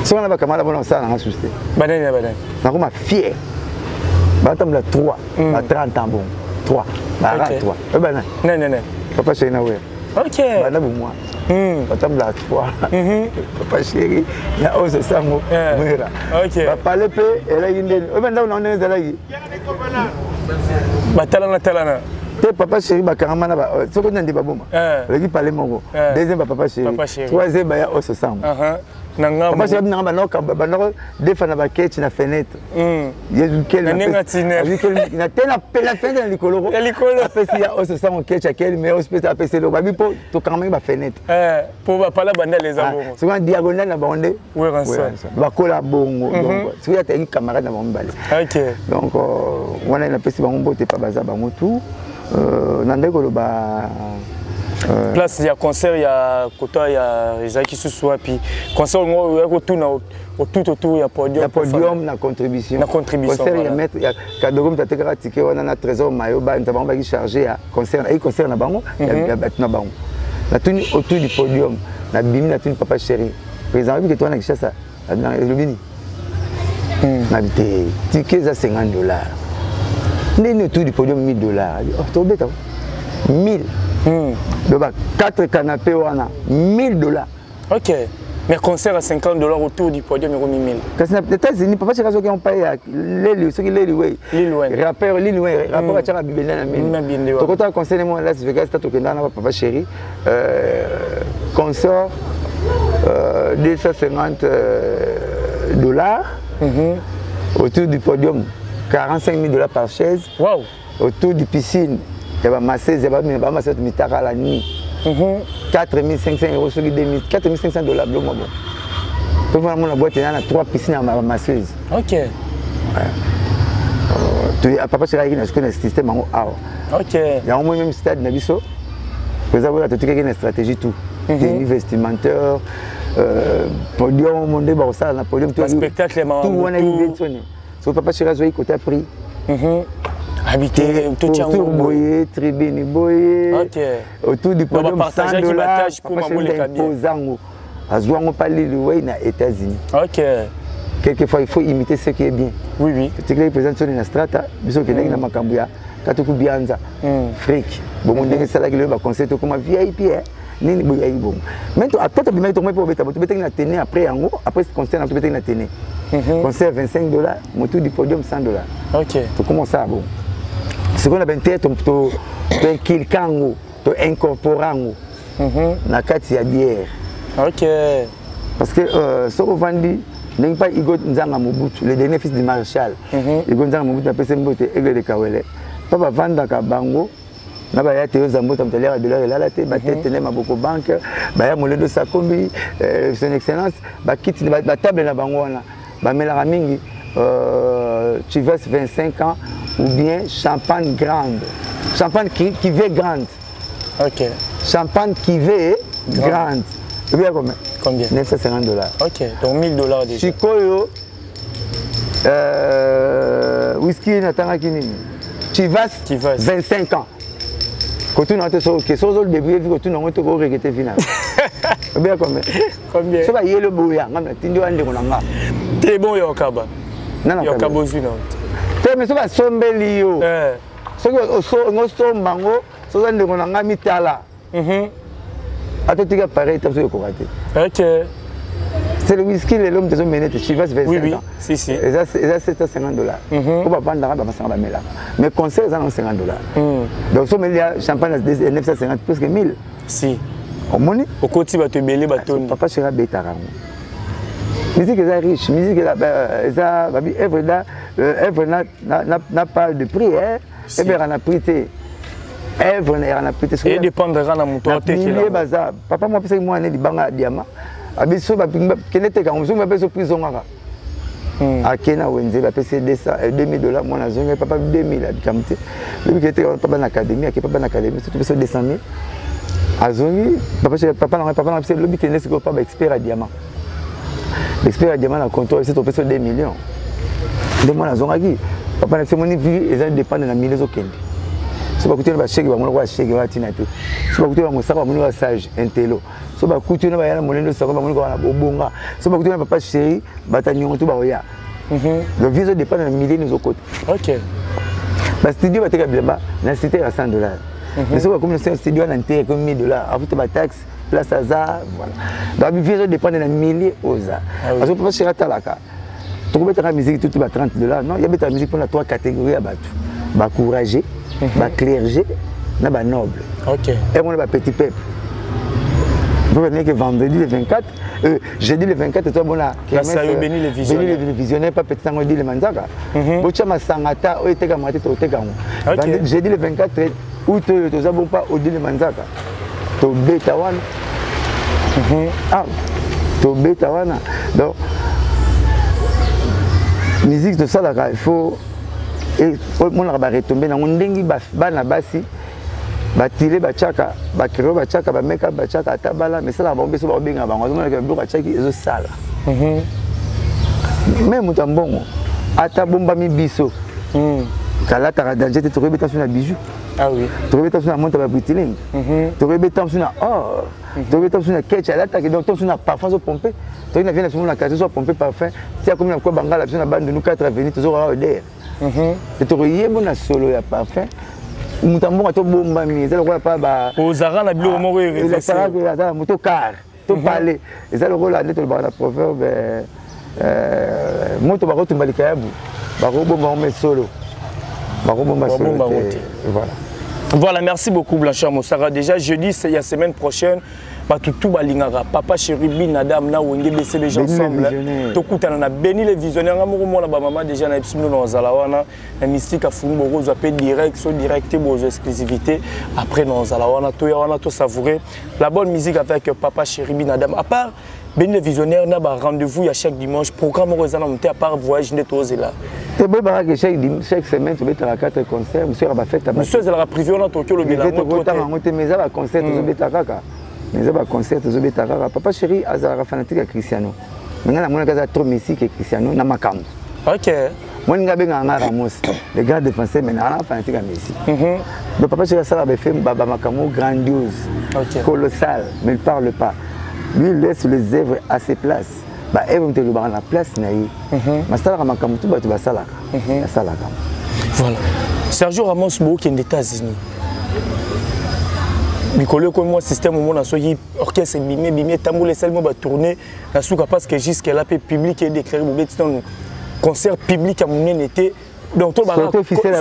Soki na bakamala bona kosala nanga susu te. Banani na banani? Nakoma fier. Batambola 3 ba 30 ans bongo. 3 ba 3. Oyeba nani? Nani nani? Papa chéri na wera. Ok. Banda bomwana. Batambola 3. Papa chéri na oyo sango wera. Ok. Bapale mpe elaki ndeni. Oyeba ndako na ndenge ezalaki? Batalana talana. Te, papa chéri bakangama na soki nandi baboma oleki pale moko, deuxième ba papa chéri, troisième baya oso sango. Na ngambo papa chéri nanga bandako defa na baketch na fenêtre. Na te na fenêtre na likolo. Ya likolo. Apesi ya oso sango ketch akeli, mais oso pesa apesi eloko babi mpo tokangamaki bafenêtre. Mpo bapala bandala eza bongo. Soki na diagonale na bango nde bakola bongo. Donc soki ataki camarade na bango mibale. Donc wana napesi bango mbote pa baza bango tout na ndenge koloba. Place ya concert ya kota ya ezalaki susu wapi? Concert ngo oya kotuna tout autour ya podium. Ya podium na contribution. Na contribution. Concert ya maître ya Kadogo, moto atekaka ticket wana na Trésor Mayo, banza bango baki chargé ya concert, ayi concert na bango ya bato na bango. Natuni autour du podium, nabimi, natuni papa chéri, président oyebi ke towana Kinshasa elobi nini? Nabi te, ticket eza 50 dollars, ndeni autour du podium 1000 dollars? Tobeta 1000, donc ba 4 canapé wana 1000 dollars. Ok, mais concert à 50 dollars, autour du podium ekomi 1000. Kasi na États-Unis, papa chéri azoki mpa ya Leli, soki Leli Wey. Lil Wayne. Rappeur Lil Wayne, rappeur atiaka bibende na mini. Tokotaka concert mo Las Vegas, ta tokendaka na papa chéri, concert 250 dollars, autour du podium 45 000 dollars par chaise. Autour du piscine ya bamasseuse, ya bamasseuse mitaka la nuit, 4500 euros, soki 2000, 4500 dollars, biloko mabo mpo mpona mona boîte eza na 3 piscine ya bamasseuse. Papa chéri ayaki na sikoyo na système yango awa. Yango moi même stade na biso président oyo totikaki na stratégie tout, tenue vestimentaire, podium nde bakosala na podium. Spectacle. Tout wana ebetsoni so papa chéri azwaki côté prix. Habité. Autour boye, tribune boye, autour du podium 100 dollars. Papa chéri impose yango, azwa yango pa Lil Wayne na États-Unis. Quelquefois il faut imiter ce qui est bien. Totikaki président soni na strata, biso okendaki na makambo ya katuku bianza fric bongo ndenge esalaki lelo baconseil tokoma VIP nini boyaki bongo. Mais après tobimaki, tokomaki mpo obeta, tobetaki na tene. Après yango, après concert na tobetaki na tene, concert 25 dollars, motu du podium 100 dollars. Tokoma osala bongo. Sikoyo na bente toinculquer yango, toincorporer yango na kati ya bière. Parce que soki ovandi ndenge mpa Igo Nzanga Mobutu, le dernier fils du maréchal Igo Nzanga Mobutu, napesi mbote, Aigle de Kawele, mpa bavandaka bango na baya te, oza mbota moto aliaka dollar elala te, batete nde maboko banke baya molendo sakombi, son excellence, bakiti batable na bango wana bamelaka mingi Chivas 25 ans ou bien champagne grande, champagne qui veut grande. Champagne qui veut grande ebiya combien? Combien? 950 dollars. Ok, donc 1000 dollars déjà. Sikoyo whisky natangaki nini? Chivas. Chivas. 25 ans. Kotuna te soki oke, soki ozodébrouiller vi kotuna yango te, koregretter vi na obeya combien? Combien? Soki bayeli boya, nga natindi wa ndeko na nga. Te, bon, yokaba. Nana. Yokaba ozwi na te, mais soki asombeli yo, soki osomba yango, soki oza ndeko na nga mitala, ata tika pareil te, soki ekoka te. C'est le whisky lelo moto azomene te Chivas 25 ans. Si, si. Eza 750 dollars po bavandaka, bamasanga bamelaka, mais concert eza nango 50 dollars. Donc so omeli ya champagne 950, plus que 1000. Si. Omoni. Okoti bato ebele batondi. Papa chéri abetaka yango. Musique eza riche, musique eza babi œuvre da œuvre n'a pas de prix, œuvre eka na prix te, œuvre eka na prix te. Edépendra na moto. Atekela baza papa mo apesaki mwana libanga ya diamant, abi so kende teka yango, soki bapesi prix zongaka. Ake na wenze, bapesi 2000 dollars. Mwana azongi, papa 2000 abikamu te, lobi kende teka papa na académie. Ake papa na académie, so topesi 200 000. Azongi, papa papa na papa na biso, lobi kende sikoyo pa baexpert ya diamant, expert ya diamant na comptoir esi topesi 2 millions. Nde mwana azongaki, papa na biso moni vi eza dépendre na mille ezokende. So bakuteli bachèque, bamoni kwa chèque wana ntina te. So bakuteli bamosaka, bamoni wa sage intello. So bakuti na baya na molendo sako, bamoni kaka na bobonga. So bakuti na papa chéri, bato ya niongo to baoya. Le vie ezodépendre na milieu nozokota. Bastudio bateka bilamba na cité ya 100 $, mais soki bakomi na studio wana nte ekomi 1000 $, afuta bataxe, place aza, voilà. Donc vie ezodépendre na milieu oza. Parce que papa chéri atalaka tokobetaka musique tutu ba 30 $. Non, yabetaka musique mpona trois catégories ya bato: bacourageux, baclergé na banoble. Emona bapetit peuple ndenge vendredi le 24, jeudi le 24, tobona. Béni les visionnaires. Béni les visionnaires, pas petit sango dile manzaka. Botya masanga ata oyo etekamaka te, toteka yango jeudi le 24 août oyo. Toza bon pa odile manzaka, tobeta wana. Ah, tobeta wana. Donc musique tosalaka, il faut omonaka baretombées nango ndenge bana basi batile batiaka bacrayons, batiaka bameka, batiaka ata bala, mais esalaka bango mpe so bakobengaka bango, azomonaka biloko atiaki ezosala. Me moto ya mbongo ata bombami biso kalataka danger te. Tokoyebeta so na bijou, tokoyebeta so na montre ya babreitling, tokoyebeta so na or, tokoyebeta so na ketch alataki, donc to so na parfum azopompe. Toki na vie na biso na quartier, so apompe parfum ti akomi na kwa bangala biso na Bandundu 4 avenue, tozokaka odeur te, tokoyeba na solo ya parfum. Moto ya mbongo atobombami eza lokola pa ozalaka na biloko moko. Aza na moto car to pale, eza lokola nde tolobaka na proverbe: moto bakotumba likayabu, bakobomba ngo, solo bakobomba solo te. Voilà. Voilà, merci beaucoup Blanchard Mosaka. Déjà jeudi, c'est la semaine prochaine. Bato tout balingaka papa chéri bin Adam na Wenge BCBG ensemble, tokutana na Béni les visionnaires. Nga moko mona bamama déjà na biso na ozala wana na mystique afuni, bokozwa mpe direct so direct te, bozwa exclusivité. Après na ozala wana, toya wana tosavourer la bonne musique avec papa chéri bin Adam. À part Béni les visionnaires na ba rendez-vous ya chaque dimanche, programme moko eza na mote à part voyage nde tozela? Te, boyebaka ke chaque semaine tobetaka 4 concert. Mosu yaka bafête. Mosu ezalaka privé wana, toki olobela. Yango yango te, mais eza baconcert tozobeta kaka, mais eza baconcert tozobeta kaka. Papa chéri azalaka fanatique ya Cristiano, mais ngai namonaki aza trop Messi ke Cristiano na makambo. Moni ngai abengaka nga Ramos le grand défenseur, mais naa fanatique ya Messi. Donc papa chéri asalaka baeffet, bamakambo grandiose, colossal, mais il parle pas. Lui, il laisse les œuvres à ses places. Baœuvre moto elobaka na place na ye, basalaka makambo tu bato basalaka, asalaka. Voilà, Sergio Ramos, bokende États-Unis mikolo ekomi mwa système. Omona soki orchestre ebimi, ebimi, etambola, esali mwa batournée na suka, parce que jusque là mpe public edéclaré, bobeti nanu concert public ya monene te. Donc to officiel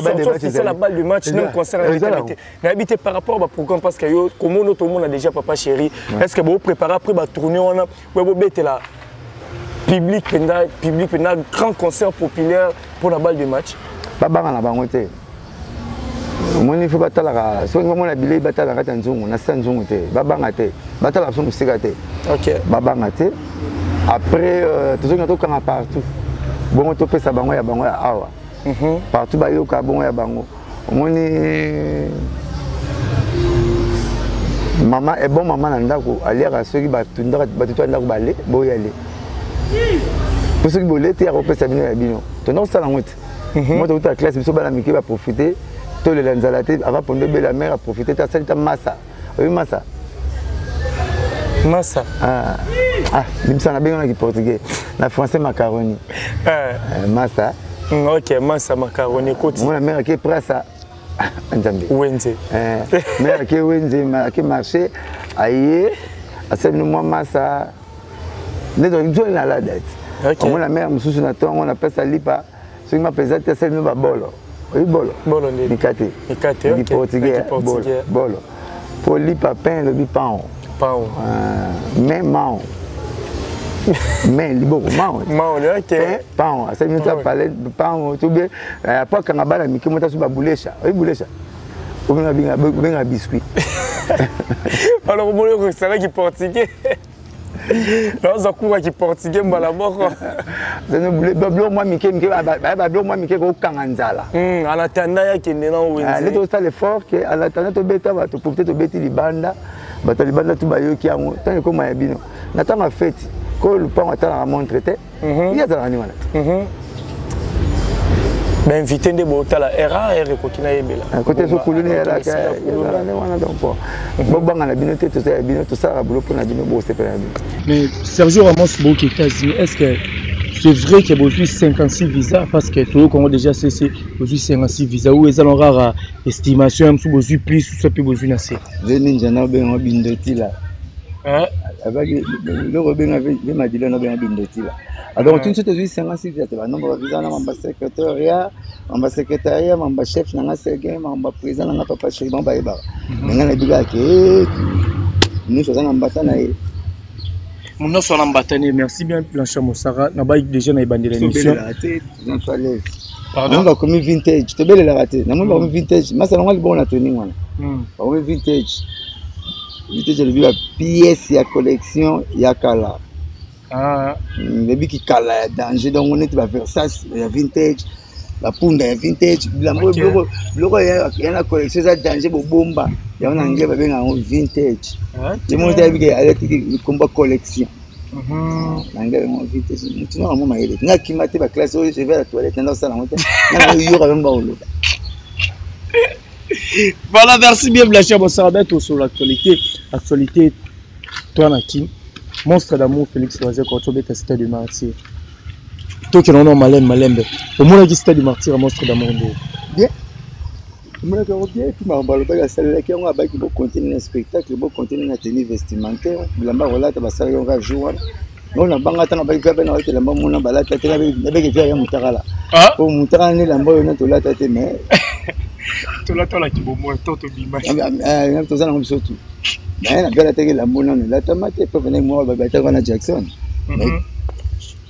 la balle de match, même concert te, nayebi te par rapport baprogramme, parce que yo komona, tomona déjà papa chéri. Est ce que bopréparé après batournée wana oyo bobetela public mpenza, public mpenza, grand concert populaire pour la balle de match? Babanga na bango te. Omoni, fo batalaka soki bamona bilei, batala kati ya nzungu na se ya nzungu te. Babanga te, batalaka biso mosika te. Babanga te. Après tozongi tokanga partout, bongo topesa bango ya bango ya awa partout, bayoka bongo ya bango. Omoni, mama ebon, mama na ndako aliaka soki bato to ya ndako bale boya le, po soki bolie te, akopesa bino ya bino. Tonda kosala yango te. Mo tokuta classe, biso bana mike baprofite, tolela nzala te. Avant pondo ebela, mare aprofite te, asali ta masa. Oyebi masa? Masa? Ah, ah, limisa nabenganaki portugais, na français macaroni. Masa. Ok, masa macaroni ekoti. Mona mare ake prasa nzambe. Wenze. Mare ake wenze, ake marché, aye asali bino mwa masa nde tozoli na lada ti. Omona mare mosusu na ntongo napesa lipa, soki mapeza te, asali bino babolo. Oyi bolo? Bolo nde? Mikate. Mikate. Ok, portugais bolo, bolo po lipa, pain elobi pão. Pão. Mais mão, mais liboko mão. Mão, ok. Pão, asali bino ta pale pão to bien po akanga bana mike mota so babulesha. Oyi bulesha? Obenga biscuit. Alors omoni okosalaki portugais, naoza kuraki portugais mbala moko. Babiloko mwa mike mike, babiloko mwa mike kokanga nzala. En attendant yakende na wenze. Nde tosala effort ke en attendant tobeta bato profite, tobeti libanda, bato ya libanda tu bayoki yango. Ntango ekóma ya bino na ntango ya feti ko lupango atalaka montre te, ye azalaka ni wana te. Bainvité nde botala rar ekoki nayebela kote so kuluni ezalaka nde wana. Donc bon, bobanga na bino te, tozala bino, tosalaka boulot mpo na bino, bosepela na bino. Mais Sergio Ramos, boki États-Unis, est ce que c'est vrai que bozwi 56 visa? Parce que toyo Congo déjà cc bozwi 56 visa ou eza no rara estimation ya mosusu, bozwi plus so mpe bozwi na se? Ve ninja na obenga bindotila, abaki eloko obenga ve madilo na obenga bindotila. Alors tuni so tozwi 56 visa te. Banombre bavisa wana, mamba secrétariat, mamba secrétariat, mamba chef nanga Sergin, mamba président nanga Papa Chéri, bango bayebaka. Me ngai nayebi kaka ke nyonso aza na mbata na ye. Nyonso wana mbata na ye. Merci bien, Blanchard Mosaka. Nabai déjà na ebandela émission. Te, pardon, bakomi vintage, tobelelaka te. Namoni bakomi vintage, masala ngo libongo na training wana, bakomi vintage. Vintage elobi bapièce ya collection ya kala, ebiki kala ya danger. Donc neti baVersace ya vintage, bapunda ya vintage, bilamba, biloko ya na collection eza danger, bobomba yango. Na anglais babenga yango vintage. Ye moko te ayebi alatiki likombo collection, na anglais yango vintage. Mutu nanga mo mayele nga kima te baclasse oyo, je vais à la toilette, nanda kosala yango te, nga nayoka bango baoloba. Voilà, merci bien, Blanchard Mosaka. Bientôt sur l'actualité. Actualité, toi, Naki. Monstre d'amour, Félix Wazekwa, tobeta Stade de Martyr. Tokende no malembe malembe. Omonaki Stade de Martyr, Monstre d'amour nde? Bien, omonaki yango bien. Epuis makambo alobaki, asalelaki yango, abaki bocontinue na spectacle, bocontinue na tenue vestimentaire, bilamba kolata, basalaki yango kaka jour wana. Ngo na banga ntango baki mpe na elamba mona balata te, nabeki fiaka ya motakala po motakala nde elamba oyo na tolata te, mais tolatalaki bomoi to tobima. Toza nango biso tu, mais na mpe alataki elamba nano elatama te po pene moko bataki wana Jackson.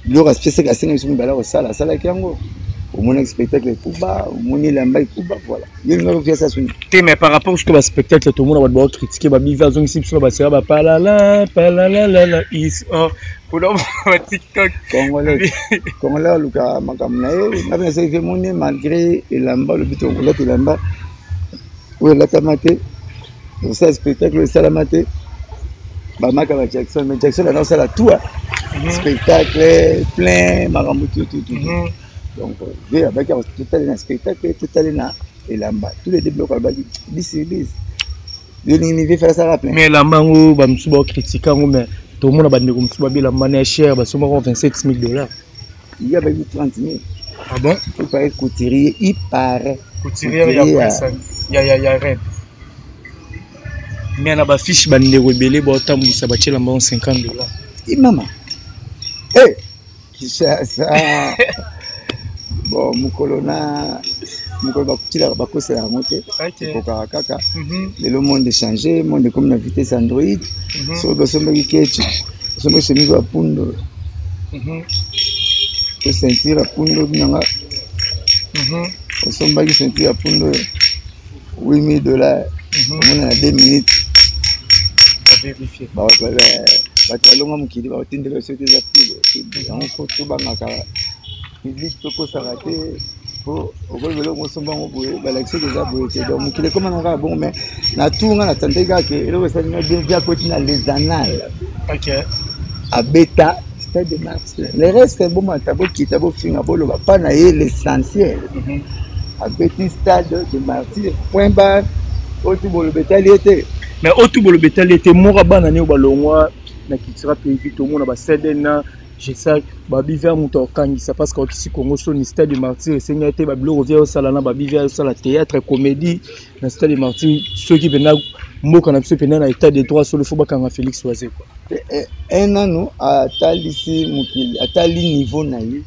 Biloko aspesaki, asengi biso mibale kosala, asalaki yango. Omonaki spectacle ekuba, omoni elamba ekuba, voilà. Yo linga kofiasa suni te. Mais par rapport soki baspectacle, tomona bato baocritiquer, babivi azongisi biso na basera bapalala palalalala is or mpona baTikTok. Congolais, Congolais aluka makambo na ye. Nga mpe nasaki moni malgré elamba olobi tokolata elamba oyo elatama te, kosala spectacle oyo esalama te, bamaka ba Jackson. Mais Jackson aza kosala tout, spectacle plein, makambo tout tout tout. Donc ve abaki totali na spectacle, totali na elamba, tous les deux biloko alobaki 10 sur 10. Yo ningi ve fala plein. Mais elamba yango, bamosusu baocritiquer yango, mais tomona bandeko mosusu babelamba na cher, basombaka 27 000 $. Ye abaki 30 000. Ah bon? Il paraît couturier, il paraît. Couturier ya reine. Mais na bafiche, bandeko ebele baotambwisa, batiela bango 50 $. Imama e Kinshasa. Bon, mokolo na mokolo bakotilaka, bakosela yango te, ekokaka kaka. Lelo monde change, monde ekomi na vitesse Android. Soki basombaki kechi, osombaki chemise ya pundo to ceinture ya pundo binanga, osombaki ceinture ya pundo 8000 $, omona na 2 minutes bato balonga mokili, bakotindela soki eza pile yango. Fo tobangaka public, tokosaka te, po okoki eloko mosomba yango boye, balakisi soki eza boye te. Donc mokili ekóma na kaka bongo. Mais na tour nga na sante kaka ke eloko esalinga bien, vi akoti na les annales, abeta Stade de Martyr. Le reste bomata, bokita, bofinga, boloba mpa na ye, l'essentiel abeti Stade de Martyr, point barre. Oyo tu boloba etali ye te. Mais oyo tu boloba etali ye te. Moko bana ne oyo balongwa na Cultura Pays, tomona basede na Gesac, babivi ya moto akokangisa parce que akokisi Congo soni. Stade de Martyr esengi te babiloko via osala na babivi, osala théâtre, comédie na Stade de Martyr. Soki mpenza mboka na biso mpenza na état de droit solo, fo bakanga Félix Wazekwa. Un nanu atalisi mokili, atali niveau na ye,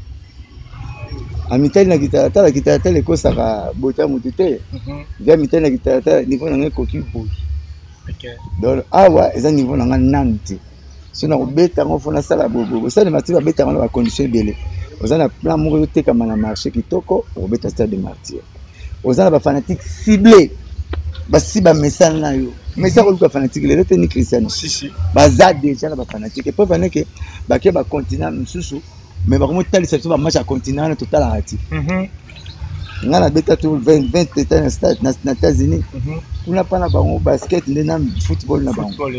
amitali na kitalatala. Kitalatala ekosaka bota motu te. Via mitali na kitalatala, niveau na ngai ekoki boye. Donc awa eza niveau na ngai nanu te. So na kobeta yango, fo nasala boye. Stade de Martyr babeta yango na bacondition ebele. Oza na plan moko ezotekama na marché kitoko, okobeta Stade de Martyr. Oza na bafanatique ciblé, basi bamesana na yo. Mais koluka fanatique lelo te ni Cristiano, baza déjà na bafanatique. Epreuve aneke bake bacontinent mosusu, mais bakomotalisa biso bamatch ya continent wana totalaka ti. Nga nabeta tour 20 états na stade na États-Unis. Kuna mpa na bango basket nde na football na bango,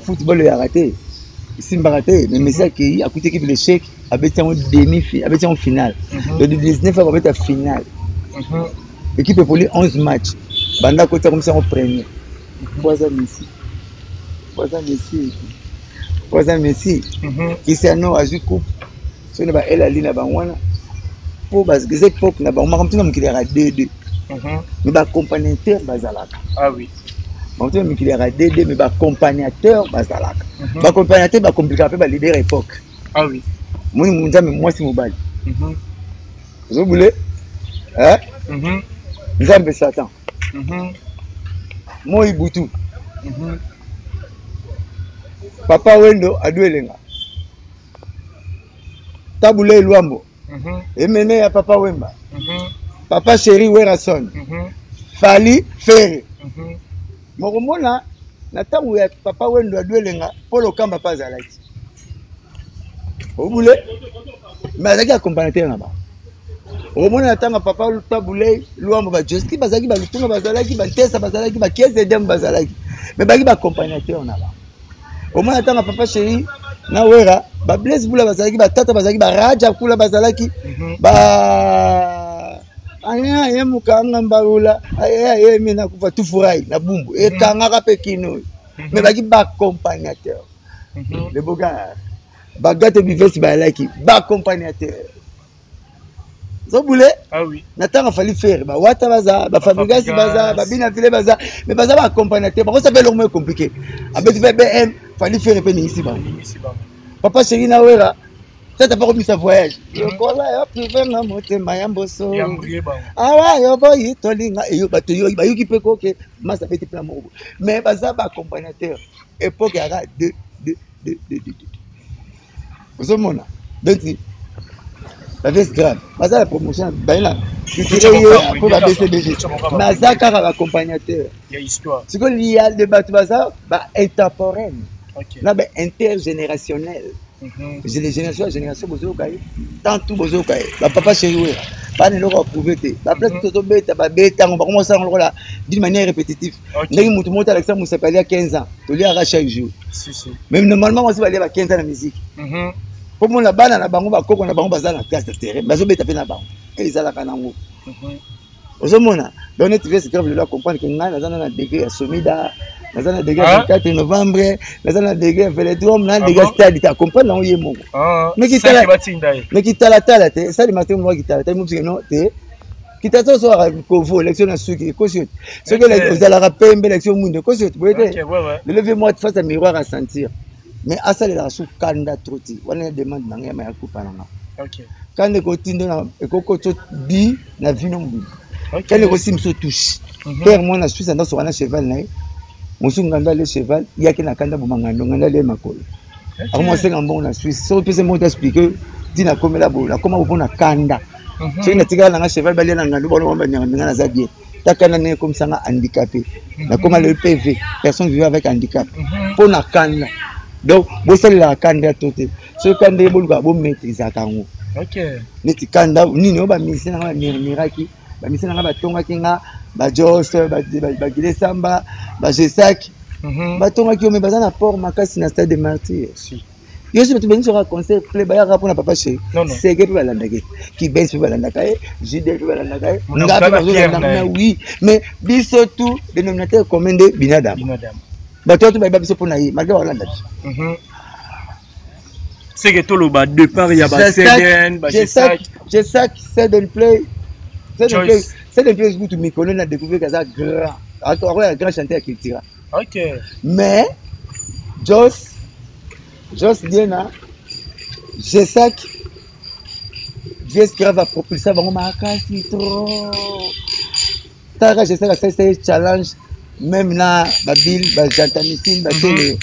football eyaka te, esimbaka te. Mais Messi akei, akuti équipe l'échec, abeti yango demi, abeti yango finale. Donc 19 akobeta finale. Équipe epoli 11 match banda koti akomisa yango premier po aza Messi, po aza Messi, po aza Messi. Cristiano azwi coupe soki na ba El Ali na bango wana, po eza époque na bango. Makambo tina mokili yaka 2-2, mais baaccompagnateur bazalaka. Ah oui. Makambo tina mokili yaka 2-2, mais baaccompagnateur bazalaka. Baaccompagnateur bacomplikaka mpe baleader époque. Ah oui. Moni Nzambe, mwasi, mobali, ozobule Nzambe, Satan, moi, butu. Papa Wendo, Adu Elenga, Tabule Lwambo, emene ya Papa Wemba, Papa Chéri Werason, Fally, Ferre. Mokomona na ntango ya Papa Wendo, Adu Elenga, Paul Okamba mpe azalaki obule, mais azalaki accompagnateur na bango. Okomona na ntango ya Papa Tabulei Lwambo, bajoski bazalaki, balutunga bazalaki, bantesa bazalaki, bakiese bazalaki, mais bazalaki baaccompagnateur na bango. Omona ntango ya Papa Chéri na Wera, bablaise bula bazalaki, batata bazalaki, baraja kula bazalaki, ba aya ye mokanga mbalula aye aye mi nakufa tufurai na bumbu ekangaka mpe kino oyo, mais bazalaki baaccompagnateur. Le bogar bagate bivesi bazalaki baaccompagnateur, zobule. Ah oui. Na ntango Fally, Ferre, bawata baza, bafabrigasi baza, babina file baza, mais baza baaccompagnateur. Bakosa mpe eloko moko compliqué, abeti mpe bm Fally, Ferre mpe ningisi bango. Ningisi bango. Papa Chéri na Wera, tata mpa komisa voyage lokola yo prive na motema ya mboso. Yambrie bango. Awa yo boyi tolinga eyo bato yo bayoki mpe koke masa abeti mpena moko, mais baza baaccompagnateur. Époque yaka 2 2 2 2 2 2, ozomona donc baves grave baza na promotion baye na culture ye mpo ba BCBG, mais aza kaka baaccompagnateur. Ya histoire. Sikoyo liya de bato baza baintemporel na baintergénérationnel, génération ya génération. Bozoyoka ye tantu, bozoyoka ye bapapa Chéri Wera bana eloko baprouve te, baplace tozobeta babetango bakoma osalanga lokola d'une manière répétitive. Ndenge motu moko alakisa mosapi alia 15 ans, toliaka chaque jour. Si, si. Mais normalement mwasi balia ba 15 ans na musique, mpo mona bana na bango, bakoko na bango baza na classe ya terrain, bazobeta mpe na bango, ezalaka nango. Ozomona donc neti vese grave lelo acomprendre ke ngai naza na degré ya Somida, naza na degré ya 24 novembre, naza na degré ya Vélodrome, na degré ya stade te. Acomprendre yango ye moko. Mais kitalatala te, esalema te. Moko kitalatala mobisike no te, kitata ozwaka kovo élection na suki ekosi yo te. Soki ozalaka pembe, élection mwindo ekosi yo te boye te. Lelo vie mwa face ya miroir asentir, mais asalelaka su kanda trop te. Wana ya demande na ngai ya maya kupa na nga. Kanda ekotindo ekokotso bi na vino mobili, kanda ekosimisa touche père mwana Suisse anda soka na cheval na ye mosu, ngando ale cheval yaki na kanda boma ngando, ngando ale makolo, akoma osenga mbongo na Suisse. Soki opesa mbongo te, explique ntina akomela boye, nakoma bo mpona kanda. Soki natikala nanga cheval balia na ngando, bana banyanga minga, naza bien. Ta kanda ndenge ekomisanga handicapé, nakoma lelo PV, personne vivant avec handicap, mpo na kanda. Donc bosalelaka kanda to te. Soki kanda ye, bolukaka bomaîtrisaka yango. Neti kanda nini oyo bamusicien nanga bamurmuraki, bamusicien nanga batongaki nga, bajos, bagile samba, bagesaki batongaki yo, me baza na port makasi na stade de Martyr. Yo so bato bengi concert plein, bayaka mpona Papa Chéri. Sege mpe balandaka ye, Kibens mpe balandaka ye, Judel mpe balandaka ye, nga mpe bazolanda na oui. Mais biso tout dénominateur commun nde binadam. Bato oyo bayeba biso mpona ye, malgré balanda biso. Seke toloba départ ya ba bajesak Seden Play, Seden Play kutu mikolo na découvrir kaza grand, akoya grand chanteur ya cultura. Mais Jos Diena, Jesak, Jes grave apropulsa bango makasi trop. Talaka Jesak asalisa ye challenge même na babile bajantamicine batele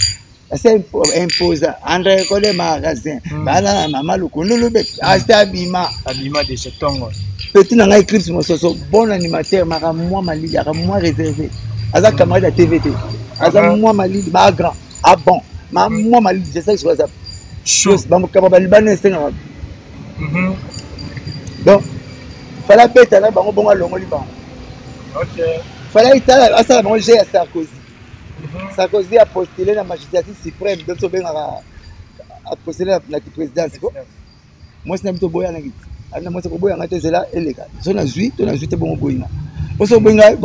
ase imposa André Kole magasin bana na mama Lukundulu be ase abima. Abima déjà ntongo. Petit na ngai Eclipse Mososo, bon animateur, maka mwa malili, aka mwa réservé, aza camarade ya TV te, aza mwa malili, maa grand, ah bon, ma mwa malili. C'est ça que aza bamokaba balibana esengaka. Donc fala abeta na bango bongo, alongoli bango. Fala asala bango jeu ya Sarkozy. Sarkozy apostule na magistrature suprême, donc tobengaka apostule na présidence ko mwasi na biso boyanaki. Ana mwasi koboya nga te, zela eleka. So nazwi to nazwi te, bongo boyinga. Po so boyinga,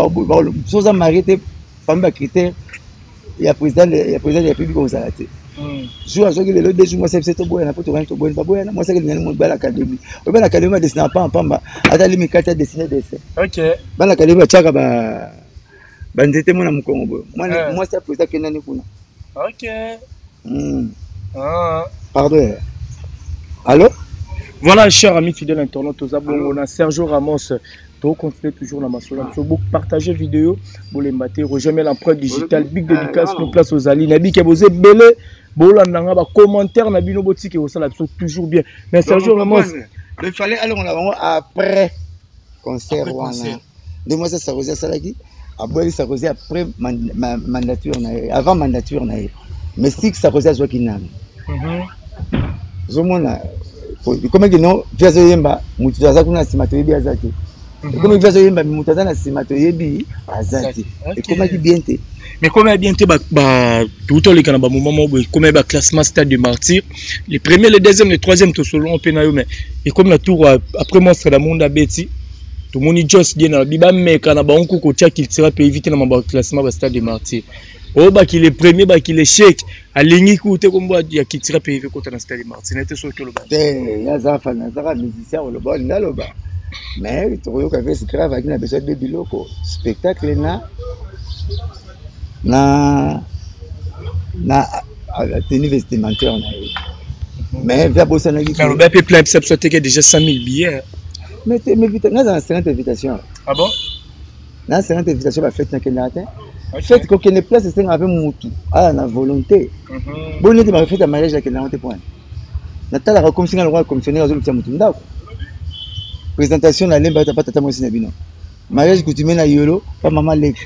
so oza marié te, parmi ba critères ya président de la République ozala te. Jour azwaki lelo 2 jours, mwasi biso toboyana po tokani toboyana, baboyana. Mwasi akelingani bana académie oyo, bana académie badessinaka pamba pamba, ata ali mikati adessine dessin. Bana académie batiaka banzete mona mokongo boye. Mwasi ya président akendani kuna. Pardon. Allo? Voilà, cher ami fidèle internaute, toza bongo na Sergio Ramos. Tocontinue toujours na masolo na biso. Bopartage vidéo, bolemba te. Roger Mel, empreinte digitale, big dédicace no place ozali. Nayebi ke boza ebele bolanda nga, bacommentaire na bino botike kosala biso toujours bien. Mais Sergio Ramos, il fallait alongola bango après concert wana nde mwasi Sarkozy asalaki, aboyaki Sarkozy après mandature na ye, avant mandature na ye. Mais sik Sarkozy azwaki nanu, ozomona ekomaki no vi azoyemba, motu aza kuna na nsima toyebi aza te. Ekomaki vi azoyemba, motu aza na nsima toyebi aza te. Ekomaki bien te. Mais comme bien te, touta oleka na bamoment moko boye, ekomi baclassement Stade de Martyr, le premier, le deuxième, le troisième, tosolongo mpe na yo. Mais ekomi na tour après Monstre da Monde abeti, tomoni Jos Die na lobi bameka na bango kuku kotia Cultura mpe évite na mambo ya classement ba Stade de Martyr oyo baki le premier, baki le chèque alingi ku te kombo ya Cultura mpe évite kota na Stade de Martyr na te. Soki oloba te, aza fan, azaka musicien, oloba olingi aloba, mais tokoyoka vese grave aki na besoin de biloko spectacle na tenue vestimentaire na ye, mais via bosanaki. Alobi mpe plein biso biso ateke déjà 100 000 billets. Mais te, mais nga aza na 50 invitation. Ah bon? Na 50 invitation, bafete nakendaka te. Fete kokende place esengaka mpe mutu aya na volonté. Boni neti bafete ya mariage nakendaka te point natalaka komisi nga lokola commissionnaire azolukisa mutu ndako. Présentation na lemba pa tata mwasi na bino, mariage coutumier na yolo pa mama leki,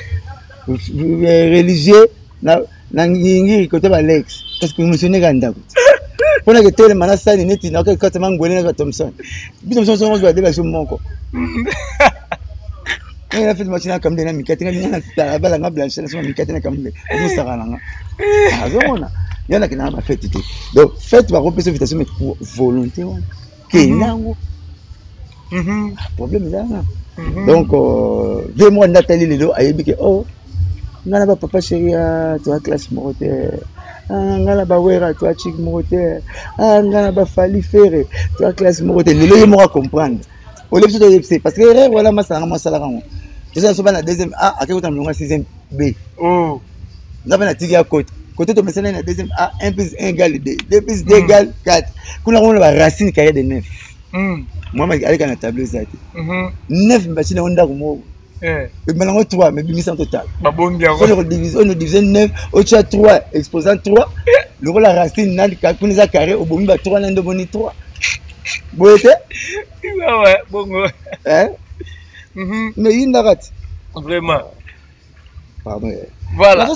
religieux na ngingiri kote balex, parce que commissionnaire ya ndako mpona ketelema na sani neti nakokata mangwele na bathomson biso biso songo bade baso moko na fete machine akamde na mikate nga na tala bala nga blanche na soma mikate na kamde azosaka na nga azomona yo nakendaka bafete te. Donc fete bakopesa invitation, mais pour volonté wana kendango problème eza wana. Donc ve moko nde atali lelo ayebi ke oh, ngai na bapapa chéri toya classe moko te, ngai na bawera toya chik moko te, ngai na bafali Ferre toya classe moko te. Lelo ye moko acomprendre olebi so toyebi se parce que erreur wana masalanga mwasalaka yango toza so bana deuxième A ake kota molongo ya sixième B. Nga mpe natiki ya kote kote tomesana na deuxième A, 1 plus 1 égale 2, 2 plus 2 égale 4. Kuna komona baracine carré de 9, mwa aleka na tableau eza te. 9 bati nango ndako moko ebima nango 3, mais bimisa total oyo divise 9, otya 3 exposant 3 lokola racine na kuna eza carré, obomi ba 3 na nde omoni 3 boye te. Bongo. Mais yindaka ti. Vraiment. Pardon. Voilà,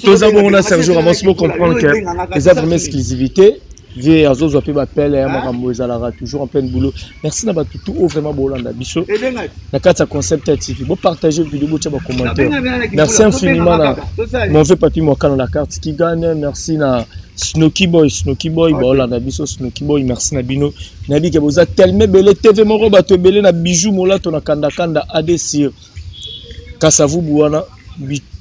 toza bongo na Sergio Ramos. Bo comprendre que eza vraiment exclusivité. Vie azozwa mpe bapele ya makambo ezalaka toujours en pleine boulot. Merci na bato tout oyo vraiment bolanda biso na kati ya Concept ya TV. Bopartage vidéo, botya bacommentaire. Merci infiniment na mon vieux papi Mwakano, la carte qui gagne. Merci na Snoky Boy, Snoky Boy baolanda biso. Snoky Boy, merci na bino. Nayebi ke boza tellement ebele. TV moko bato ebele na Bijou Molato na Kandakanda ad sur Kasavubu wana,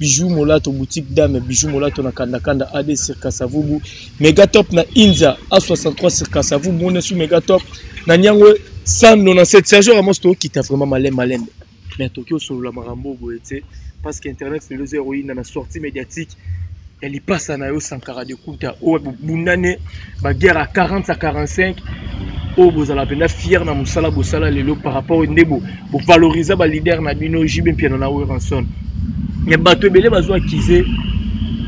Bijou Molato, boutique dame Bijou Molato na Kandakanda ad sur Kasavubu, Megatop na India A63 sur Kasavubu mone su Megatop na Nyango 197. Sergio Ramos, tokita vraiment malembe malembe, mais toki osolola makambo boye te parce que internet lelo eza héroïne na sortie médiatique ya lipasa na yo Sankara de Kuta oyo bobundane baguerre ya 40 à 45 oyo bozala mpenza fier na mosala bosala lelo par rapport nde bovaloriza baleader na bino JB Mpiana na Werrason. Mais bato ebele bazwa akize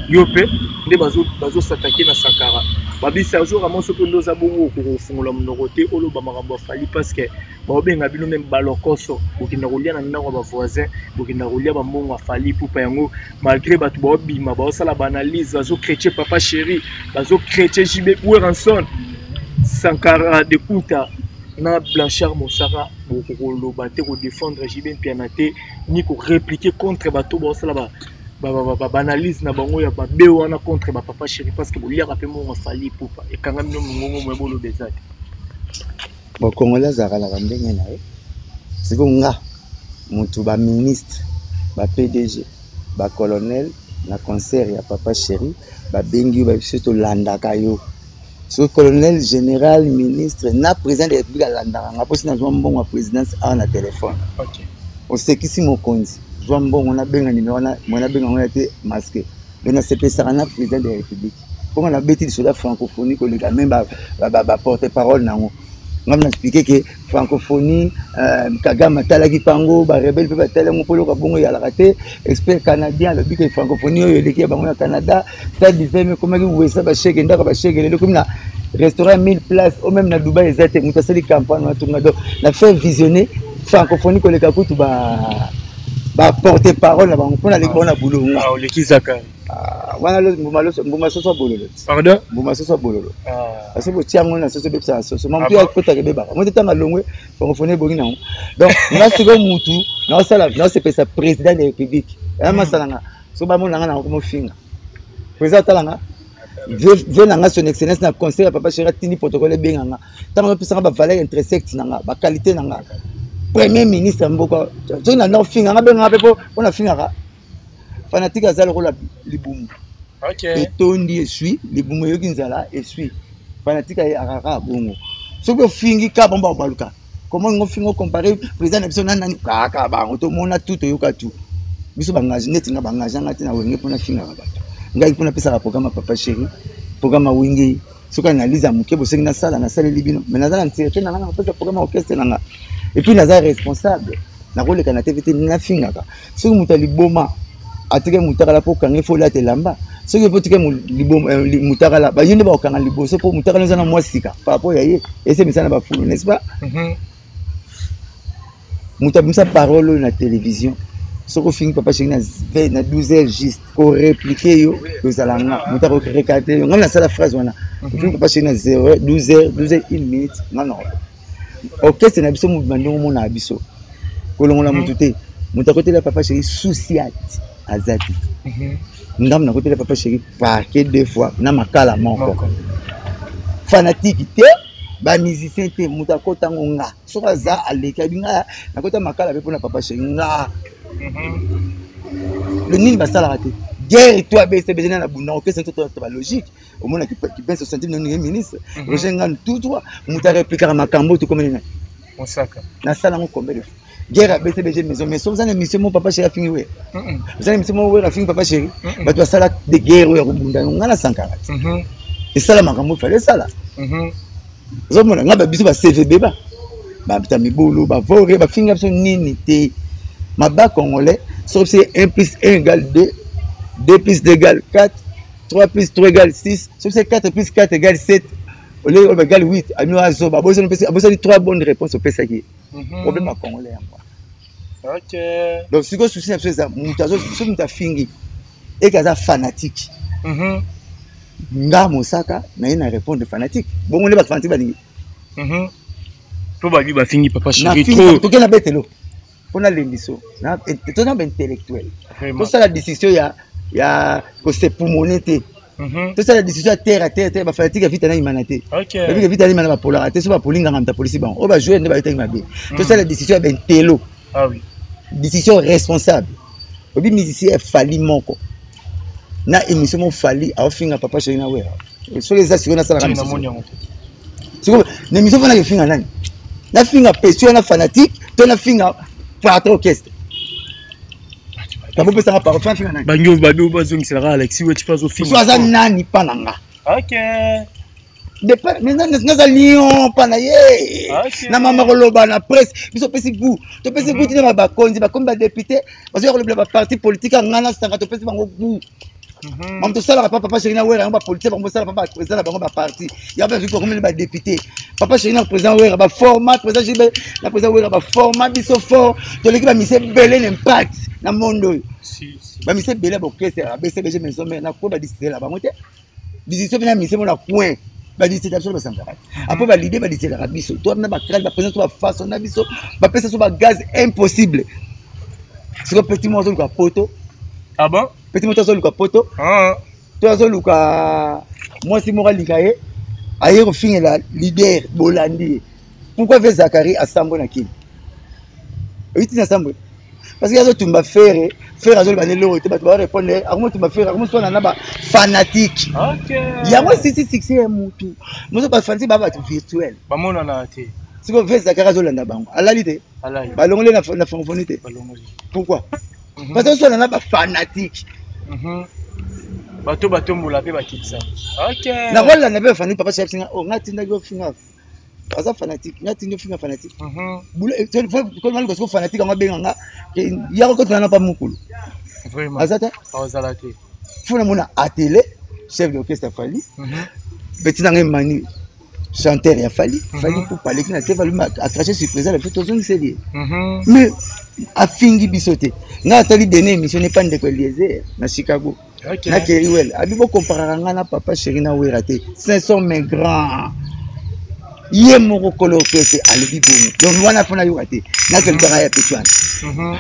yo mpe nde bazosatake na Sankara babi Sergio Ramos mpe nde oza bongo okokofungola monoko te oloba makambo ya Fally parce que baobenga bino meme balokoso, bokenda kolia na ndako ya bavoisin, bokenda kolia bambongo ya Fally Ipupa. Yango malgré bato baobima baosala baanalyse, bazochrétien papa chéri, bazochrétien JB, Werrason, Sankara de Kunta na Blanchard Mosaka, bokokoloba te kodéfendre JB Mpiana te ni korépliquer contre bato baosala baanalyse na bango ya babe wana contre bapapa chéri parce que boliaka mpe mbongo ya Fally Ipupa. Ekanga bino mongongo moye boloba eza te. Bon, Congolais azalaka na bandenge na ye. Sikoyo nga mutu, ba ministre, ba PDG, ba colonel na concert ya Papa Chéri babengi yo, babiso tolandaka yo. Soki colonel, général, ministre na président de la République alandaka nga, mposi nazwa mbongo ya présidence awa na telefone. Osekisi mokonzi, zwa mbongo, nabenga nimero wana, mwa nabenga ngo ya te masque. Donc nasepesaka na président de la République mpo nga nabeti lisolo ya francophonie koleka meme ba porte parole nango. Nga na expliqué ke francophonie, Kagame atalaki mpango, ba rebelle mpe batali yango mpo eloko bongo eyalaka te. Expert canadien alobi ke francophonie oyo eleki ya bango ya Canada. Stade d'hiver ekomaki wesa basheke, ndako basheke lelo ekomi na restaurant 1000 place o même na Dubai eza te. Moto asali campagne wana tunga. Donc na faire visionner francophonie koleka kutu ba porte parole na bango mpo naleki bango na bulonga. Ah, oleki Zakari. Ah, wana mbuma mbuma soso ya bololo. Pardon? Mbuma soso ya bololo. Parce que botia yango na soso, ebebisaka soso. Ma motu akotaka ebebaka moto ntango alongwe, francophonie ebongi nango. Donc nga sikoyo mutu naosala, naosepesa président de la République ya masala nga. So bamona nga, nango mofinga président atalanga ve na nga, son excellence na conseil ya Papa Chéri atindi protocole ebenga nga. Ntango azopesanga ba valeur intrinsèque na nga, ba qualité na nga, premier ministre ya mboka, soki na ofinga nga, benganga mpe mpo nafingaka fanatique. Aza lokola libumu etondi, esui libumu, eyoki nzala, esui fanatique akaka bongo. Soki ofingi ka bango, bakobaluka. Comment ngo finga, comparer président na biso na nani? Kaka bango tomona tu, toyoka tu. Biso bangage neti nga, bangage nga te na Wenge mpona fingaka bato. Ngai mpona apesaka programme ya Papa Chéri, programme ya Wenge. Soki analyse ya moke bosengi nasala, nasaleli bino, mais naza na ntirete na nga na kopesa programme ya orchestre na nga. Et puis naza responsable, nakoleka na TV te nafingaka. Soki moto aliboma atike motakala mpo okanga, ifo olata elamba. Soki mpo otike motakala, baye nde bakokanga liboso, mpo motakala eza na mwa sika par rapport ya ye esemisa na bafulu, n'est-ce pas? Moto abimisa parole oyo na télévision, soki ofingi Papa Chéri na 12 heures juste, korépliquer yo kozala nga moto akorecadrer yo. Ngai nasala phrase wana: ofingi Papa Chéri na 0 12 heures, 12 heures 1 minute, nga na orchestre na biso mobima ndenge omonaka biso, kolongola motu te. Moto akotela Papa Chéri social aza te. Ngambo nakotela Papa Chéri parquet deux fois na makala moko, fanatique te, ba musicien te. Moto akotango nga, soki aza aleki abi nga nakota makala mpe mpona Papa Chéri nga. Le nini basalaka te guerre to abcbg na bunda orchestre to ba logique. Omona kipense osenti ndenge ministre Roger Nganu tout droit, moto areplikaka makambo tokomeli nani. Mosaka. Nasala yango combien de fois, guerre ya BCBG maison? Mais soki oza na émission mo Papa Chéri afingi we, oza na émission mo we afingi Papa Chéri, bato basala de guerre oyo ya kobunda yango. Nga na Sankara te, esala makambo efale esala. Ozomona nga babiso ba CVB ba babita mibulu, bavore bafinga biso nini te. Maba congolais, soki biso 1 plus 1 égale 2, 2 plus 2 égale 4, 3 plus 3 égale 6, soki c'est 4 plus 4 égale 7, ole oyo égale 8, amino azoba abosani 3 bonnes réponses opesaki ye. Problème ya congolais yango. Donc sikoyo souci na biso eza moto azo, soki moto afingi eke aza fanatique, nga Mosaka naye na répondre fanatique bongo nde bato fanatique balingi. Po babi bafingi Papa Chéri. Trop toke na betelo mpona lembiso tona ba intellectuel, tosala décision ya kosepumone te, tosala décision ya terre à terre te. Ba fanatique ya Vita na Imana te, babike Vita na Imana bapolaka te. So bapolinganga moto apolisi bango oyo ba joueur nde bayetaki mabe. Tosala décision ya bentelo, décision responsable. Obi musicien ya Fally moko na émission moko, Fally aofinga Papa Chéri na Wera. Soki eza sikoyo nasalaka sikoyo na émission mpo nakefinga nani? Nafinga pesio na fanatique to nafinga patron orchestre? Kabopesanga parole, nafinga nani? Bangi babi bazongiselaka Alexis Weti mpe azofinga. So aza nani mpa na nga? Naza lion mpa na ye na mama koloba na presse. Biso opesi goût, topesi goût tina bakonzi bakomi ba député, bazoya kolobela ba parti politique. Ya nga nasanga, topesi bango goût. Mamu tosalaka pa Papa Chéri na Wera yango, ba politique bango bosala pa ba président na bango ba parti ya bazwi bakomeli ba député. Papa Chéri na président Wera baforma, président Chéri na président Wera baforma biso fort. Toleki bamise ebele na impact na monde oyo, bamise ebele ya ba orchestre ya BCBG maison mère na coin badisitela bango te. Disitio mpe na mise mo na coin badisitela biso, basanzaka te. Après ba leader badisitelaka biso to na bacrane, ba président to bafaçon na biso, bapesa biso ba gaz impossible. Siko petit mo azoluka poto. Ah bon? Petit moto azoluka poto to azoluka mwasi moko alinga ye, aye kofingela leader, bolandi ye. Pourquoi ve Zakari asambwe na kini? Oyi tina asambwe? Parce que azotumba Ferre, Ferre azoloba na eloko te, bato ba répondre, akomotumba Ferre, akomoswana na ba fanatique. Okay. Yango esisi succès ya mutu. Mozo ba fanatique ba bato virtuel. Bamonana te. Siko ve Zakari azolanda bango. Alali te. Alali. Balongoli na na francophonie te. Balongoli. Pourquoi? Parce que azoswana na ba fanatique. Bato batombola mpe bakitisa. Okay. Nakolanda mpe ba fanatique papa chef singa, oh nga tindaki ofinga. Aza fanatique, nga tindi ofinga fanatique. Bula siko fanatique yango abenga nga yako kotuna na pa mukulu. Vraiment. Aza te? Azala te. Faut namona atele chef d'orchestre Fally. Petit na ngai Manu chanteur ya Fally, Fally pour parler na te Fally a craché sur président la biso tozongiseli ye. Mais afingi biso te. Nga atali dernière émission n'est pas ndeko Eliezer na Chicago. Okay. Na Keriwel, abi bo comparaka nga na papa chéri na Wera te. Ce sont mes grands. Ye moko kolo orchestre alobi bongo. Donc wana fona yoka te. Na kelukaka ya petit wana.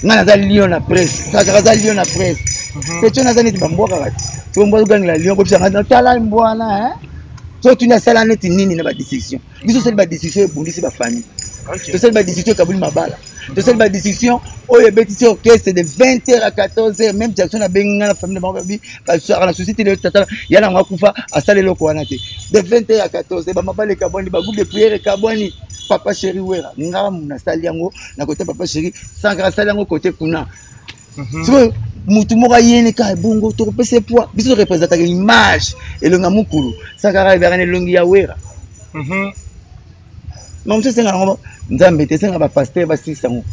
Nga naza lion na presse. Saka aza lion na presse. Petit wana aza neti bambwaka kaka. So mbwa azogangela lion kobisa nga tala mbwa wana hein. So tuni asala neti nini na ba décision. Biso tosali ba décision ebundisi ba famille. Tosali ba décision ekaboli mabala. Tosali ba décision oyo ebetisi orchestre de 20h à 14h, même Jackson abengi nga na famille na bango babi baswaka na souci te lelo tata ya nango akufa asala eloko wana te. De 20h à 14h ba mabala ekabwani, ba groupe de prière ekabwani. Papa chéri Wera nga nasali yango na côté papa chéri Sankara asali yango côté kuna. Sikoyo mutu moko ayeni kaka bongo tokopesa ye poids, biso torepresentaka image elongi ya mokulu. Sankara ebaka na elongi ya Wera. Ma mosusu esenga yango nzambe te, esenga ba pasteur basilisa yango.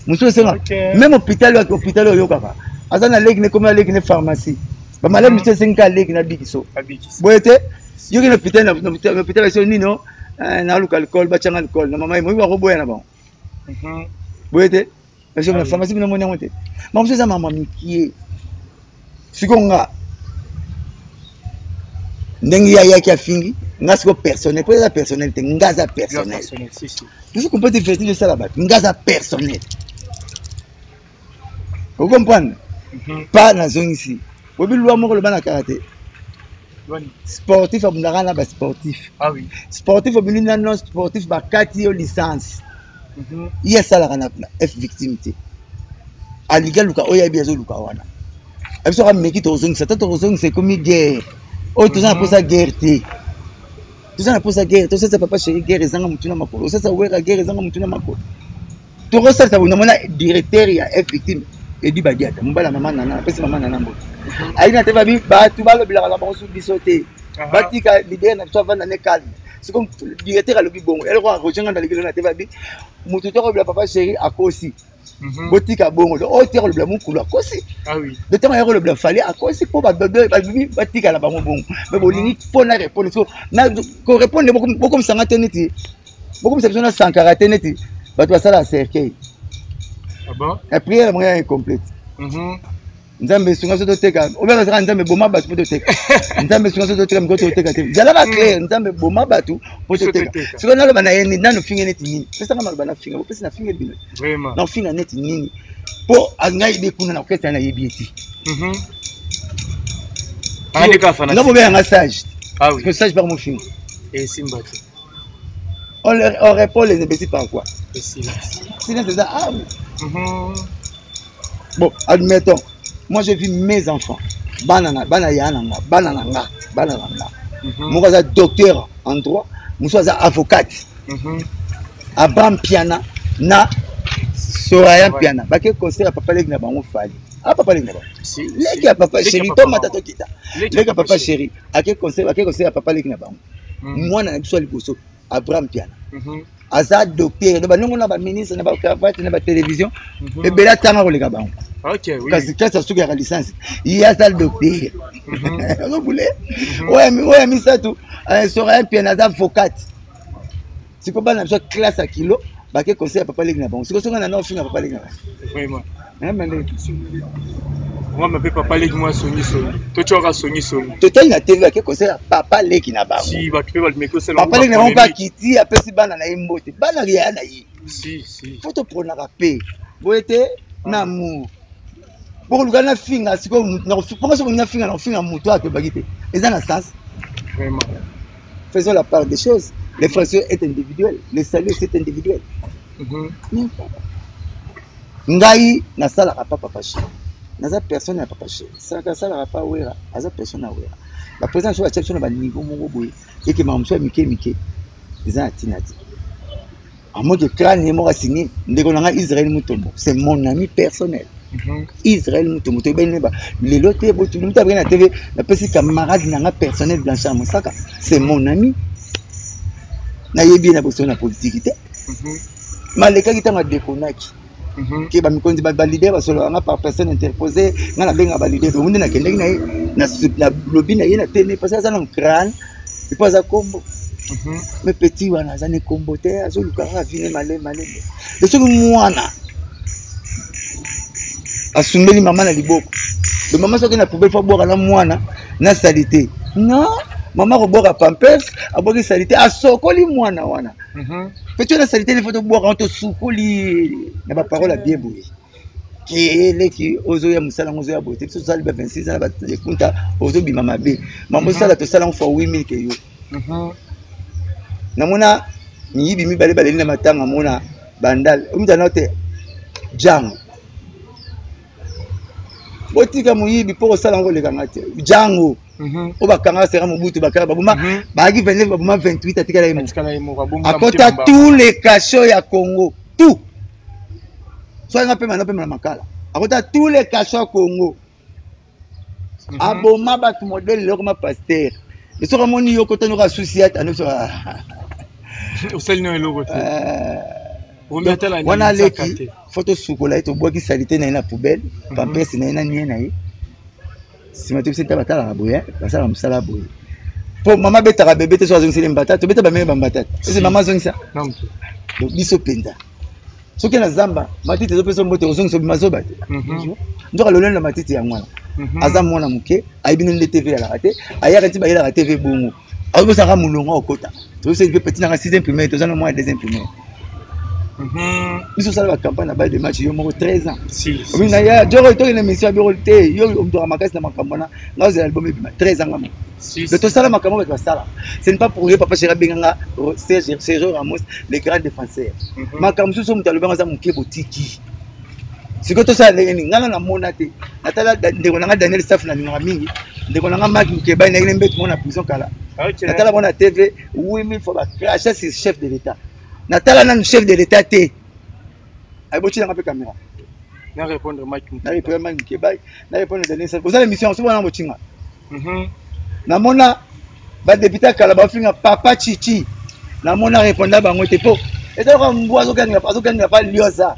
Mosusu esenga même hôpital, hôpital oyo oyokaka aza na leki ne komi na leki ne pharmacie. Ba malade mosusu esengi kaka leki na bikiso. Boye te yoki na hôpital, na hôpital biso nino naluka alcool, batianga alcool na mama ye moyibi bakoboya na bango. Boye te parce que na pharmacie bino moni yango te. Ma mosusu eza mama mikie. Sikoyo nga ndenge ye ayaki afingi nga sikoyo personnel, po eza personnel te, nga aza personnel. Tozo comprendre te vertige osala bato, nga aza personnel. Okomprendre? Pa nazongisi. Oyebi loi moko loba na kara te. Sportif abundaka na ba sportif. Ah oui. Sportif obimi na non sportif bakati yo licence. Ye asalaka na F victime te. Alingi aluka oyo ayebi azoluka wana. Abiso ameki tozongisa, ta tozongisa ekomi guerre. Oyo toza na posa guerre te. Toza na posa guerre, tosalisa papa chéri guerre ezanga mutu na makolo. Osalisa Wera guerre ezanga mutu na makolo. Tokosalisa boye namona directeur ya F victime Edi Badiata, mobala mama Nana, apesi mama Nana mbote. Ayi na te babi bato balobelaka na bango su biso te. Batika leader na biso avanda ne calme. Siko directeur alobi bongo, eloko ya Roger Nganda alobeli na te babi mutu to kolobela papa chéri akosi. Botika bongo. Donc oyo te kolobela mukulu akosi. Ah oui. De ntango ya kolobela Fally akosi po babi batika na bango bongo. Mais bolingi mpo na répondre. So na ko répondre bokomisanga te neti bokomisa biso na Sankara te neti bato basala cercueil. Ah bon? La prière ya moyen incomplète. Nzambe esunga so toteka, obeka kaka Nzambe boma bato po toteka. Nzambe esunga so toteka mikolo toteka te. Zala ba clair, Nzambe boma bato po toteka. Sikoyo naloba na ye nini, nanu finga neti nini? Pesanga maloba na finga, bopesi na finga bino. Vraiment. Na finga neti nini? Po ngai yebi kuna na orchestre na yebi ye te. Andeka fanatique. Nga bobenga nga sage. Ah oui. Que sage par mofinga. Et Simba te. On répond les imbéciles par quoi? Le silence. Silence c'est ça. Ah. Bon, admettons, moi j'ai vu mes enfants, banana, bana ya nanga, bana nanga, bana nanga. Moko aza docteur en droit, mosusu aza avocate. Abraham Piana na Soraya Piana. Bake conseil ya papa leki na bango Fally. Ah papa leki na bango. Si, Leki si. ya papa Leki ya chéri, papa tomata bango. tokita. Leki Leki ya papa chéri, ake conseil, ake conseil ya papa leki na bango. Mwana na biso ya liboso, Abraham Piana. Aza docteur, donc banongo na ba ministre na ba cravate na ba télévision, ebele atanga koleka bango. Ok, oui. Kasi classe ya suka ya licence, ye aza docteur. Ozobule? Oyo ya misato, Soraya Piana aza avocate. Siko bana biso classe ya kilo, bake conseil ya papa leki na bango. Siko songa na na ofinga papa leki na bango. Vraiment. Hein, mais Moi, ma papa leki moi songi songi. Toi tu auras songi songi. Total na TV ake conseil ya papa leki na bango. Si ba tu peux ba meko c'est Papa leki na bango ba kiti apesi bana na ye mbote. Bana ya na ye. Si si. Faut to pronaka pe. Boye te na amour. Bokoluka na finga sikoyo mutu na kofi, ponga soko na finga na kofinga mutu atobaki te. Eza na sens. Vraiment. Faisons la part des choses. L'infraction est individuelle, le salut c'est individuel. Ngai nasalaka pa Papa Chéri, naza personne ya Papa Chéri. Salaka asalaka pa Wera, aza personne ya Wera. Ba président so batia biso na ba niveau moko boye, eke makambo mosusu ya mike mike eza na ntina te. À moins que crâne ye moko asigné, ndeko na ngai Israël Mutombo, c'est mon ami personnel. Israël Mutombo toyebani ba lelo te, botuli moto abenge na TV, napesi camarade na ngai personnel Blanchard Mosaka, c'est mon ami. Nayebi ye na bosolo na politiki te. Malekaki ntango adekonaki ke bamikonzi baleader basololaka nga par personne interposée, nga nabengaka baleader ongo nde nakendaki na ye nalobi na ye na tene parce que aza na crâne epo aza kombo. Mais petit wana aza ne kombo te, azoluka kaka vine maleme maleme. E soki mwana asumbeli mama na liboko, le mama soki na poubelle fo abwaka na mwana na salite. Non, mama akobwaka pampers, abwaki salite, asokoli mwana wana. Petit wana salite ne fo tobwaka ngo, tosukoli na baparole ya bien boye ke leki ozoya mosala yango ozoya boye te. Biso tosali ba 26 ans na bakunta, ozobima mabe mambo osala, tosala yango fois 8000 ke yo. Namona miyibi mibale baleli na matanga, mona bandal omutana te jango botika moyibi mpo kosala yango kolekanga te jango oyo bakangaka sera Mobutu, bakanga baboma bayaki 29, baboma 28, atikala ye moko, akota tous les cachots ya Congo, tout. Soki nga pema, napema na makala, akota tous les cachots ya Congo, aboma bato modèle eloko ma pasteur. Soki amoni yo kota nyoka asusi ata noso. Osali no eloko te. Wana aleki, fo tosukola ye, tobwaki salite na ye na poubelle, pampers na ye na nie na ye. Nsima tobisa ta batalaka boye, basalaka mosala boye mpo mama abetaka bebe te. So azongiseli mbata, tobeta bameme bambata te, ese mama azongisa biso mpenza. Soki na zamba matiti ezopesa mbote, ozongisa obima zoba te. Nzoka lolendo na matiti yango wana. Aza mwana moke, ayebi nde TV alaka te, ayaka ti bayelaka TV bongo, azopesaka molongo akokota. Tozoseli mpe petit nanga sixième primaire, toza na mwana deuxième primaire. Biso osala bacampagne na balle de match, yo moko 13 ans ominga ya joko tokende émission ya biro te, yo omtoka makasi na makambo wana. Nga ozela album ebima, 13 ans nga moko. Donc tosala makambo bato basala, ce n'est pas pour ye. Papa Chéri abenganga Sergio Ramos, le grand défenseur. Makambo mosusu moto alobanga aza moke, botiki. Sikoyo tosala ndenge nini? Ngana namona te, natala ndeko nanga Daniel Staff, nalingaka mingi ndeko nanga Mak Mukebai, nayini mbetu mona prison kala, natala mona TV 8000 fois bacracha sur chef de l'État. Natala nanu chef de l'État te, ayibotinanga mpe caméra. Na répondre Mike. Na répondre Mike Mukebai, na répondre Daniel Staff. Ozala émission so wana botinga. Namona badepute ya kala bafinga papa Chichi, namona répondre bango te mpo ezalaka mbwa azokangela pa lioza,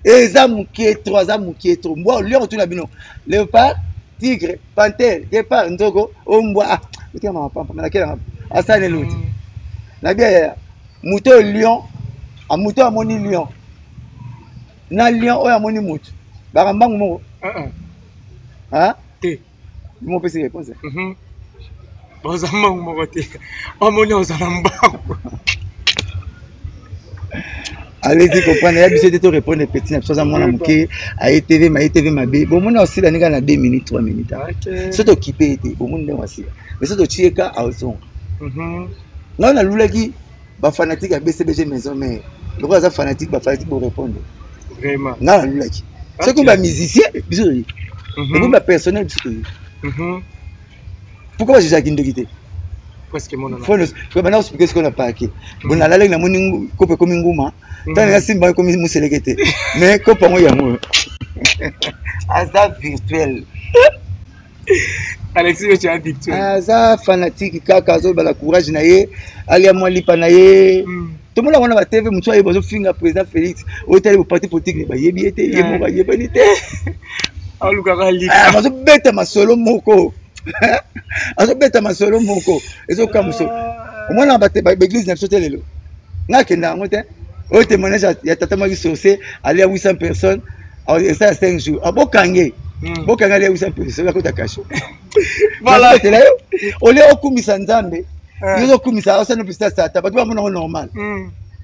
eza moke trop, aza moke trop. Mbwa lion kotuna bino léopard, tigre, panthère, guépard, nzoko o mbwa. Ah, otika mama pampa nakelanga asala nelo te. Nabi yaya moto oyo lion, moto oyo amoni lion na lion oyo amoni motu baka mbangu moko te. Mo opesi réponse. Baza mbangu moko te, amoni ozala mbangu. Allez-y comprendre ya biso te, to répondre petit na biso aza mwana moke, aye TV ma ye TV mabe, bomoni osila ndenge na 2 minutes, 3 minutes. So tokipe ye te, bomoni ndenge asila, mais so totie ka azonga. Ngai nalulaki bafanatique ya BCBG Maison Mère, lokola aza fanatique, bafanatique borépondre. Vraiment. Ngai nalulaki soki bamusicien biso toyi, ekomi bapersonnel biso toyi. Pourquoi bazozalaki ndoki te? Banda kosipike sikoyo na parke bo nalalaki, namoni kopo ekomi nguma, ntango nga simba ekomi moseleke te, mais kopo yango yango aza virtuel. Alexis Yoche a virtuel. Aza fanatique kaka, azobala courage na ye, alia mwa lipa na ye. Tomona wana ba TV mosu ayeba azofinga président Félix, otali bo parti politique bayebi ye te, ye moko ayebani te. Alukaka lipa. Bazobeta masolo moko, azobeta masolo moko ezokamwiso. Omona baeglise na biso te lelo, nga akenda yango te. Oyo témoignage ya tata maki sorcier, alia 800 personnes, esala 5 jours abokange, bokange, alia 800 personnes, akota kasho. Voilà, yo olie okumisa Nzambe, yo ozokumisa osala publicité ya sata, bato bamona yango normal.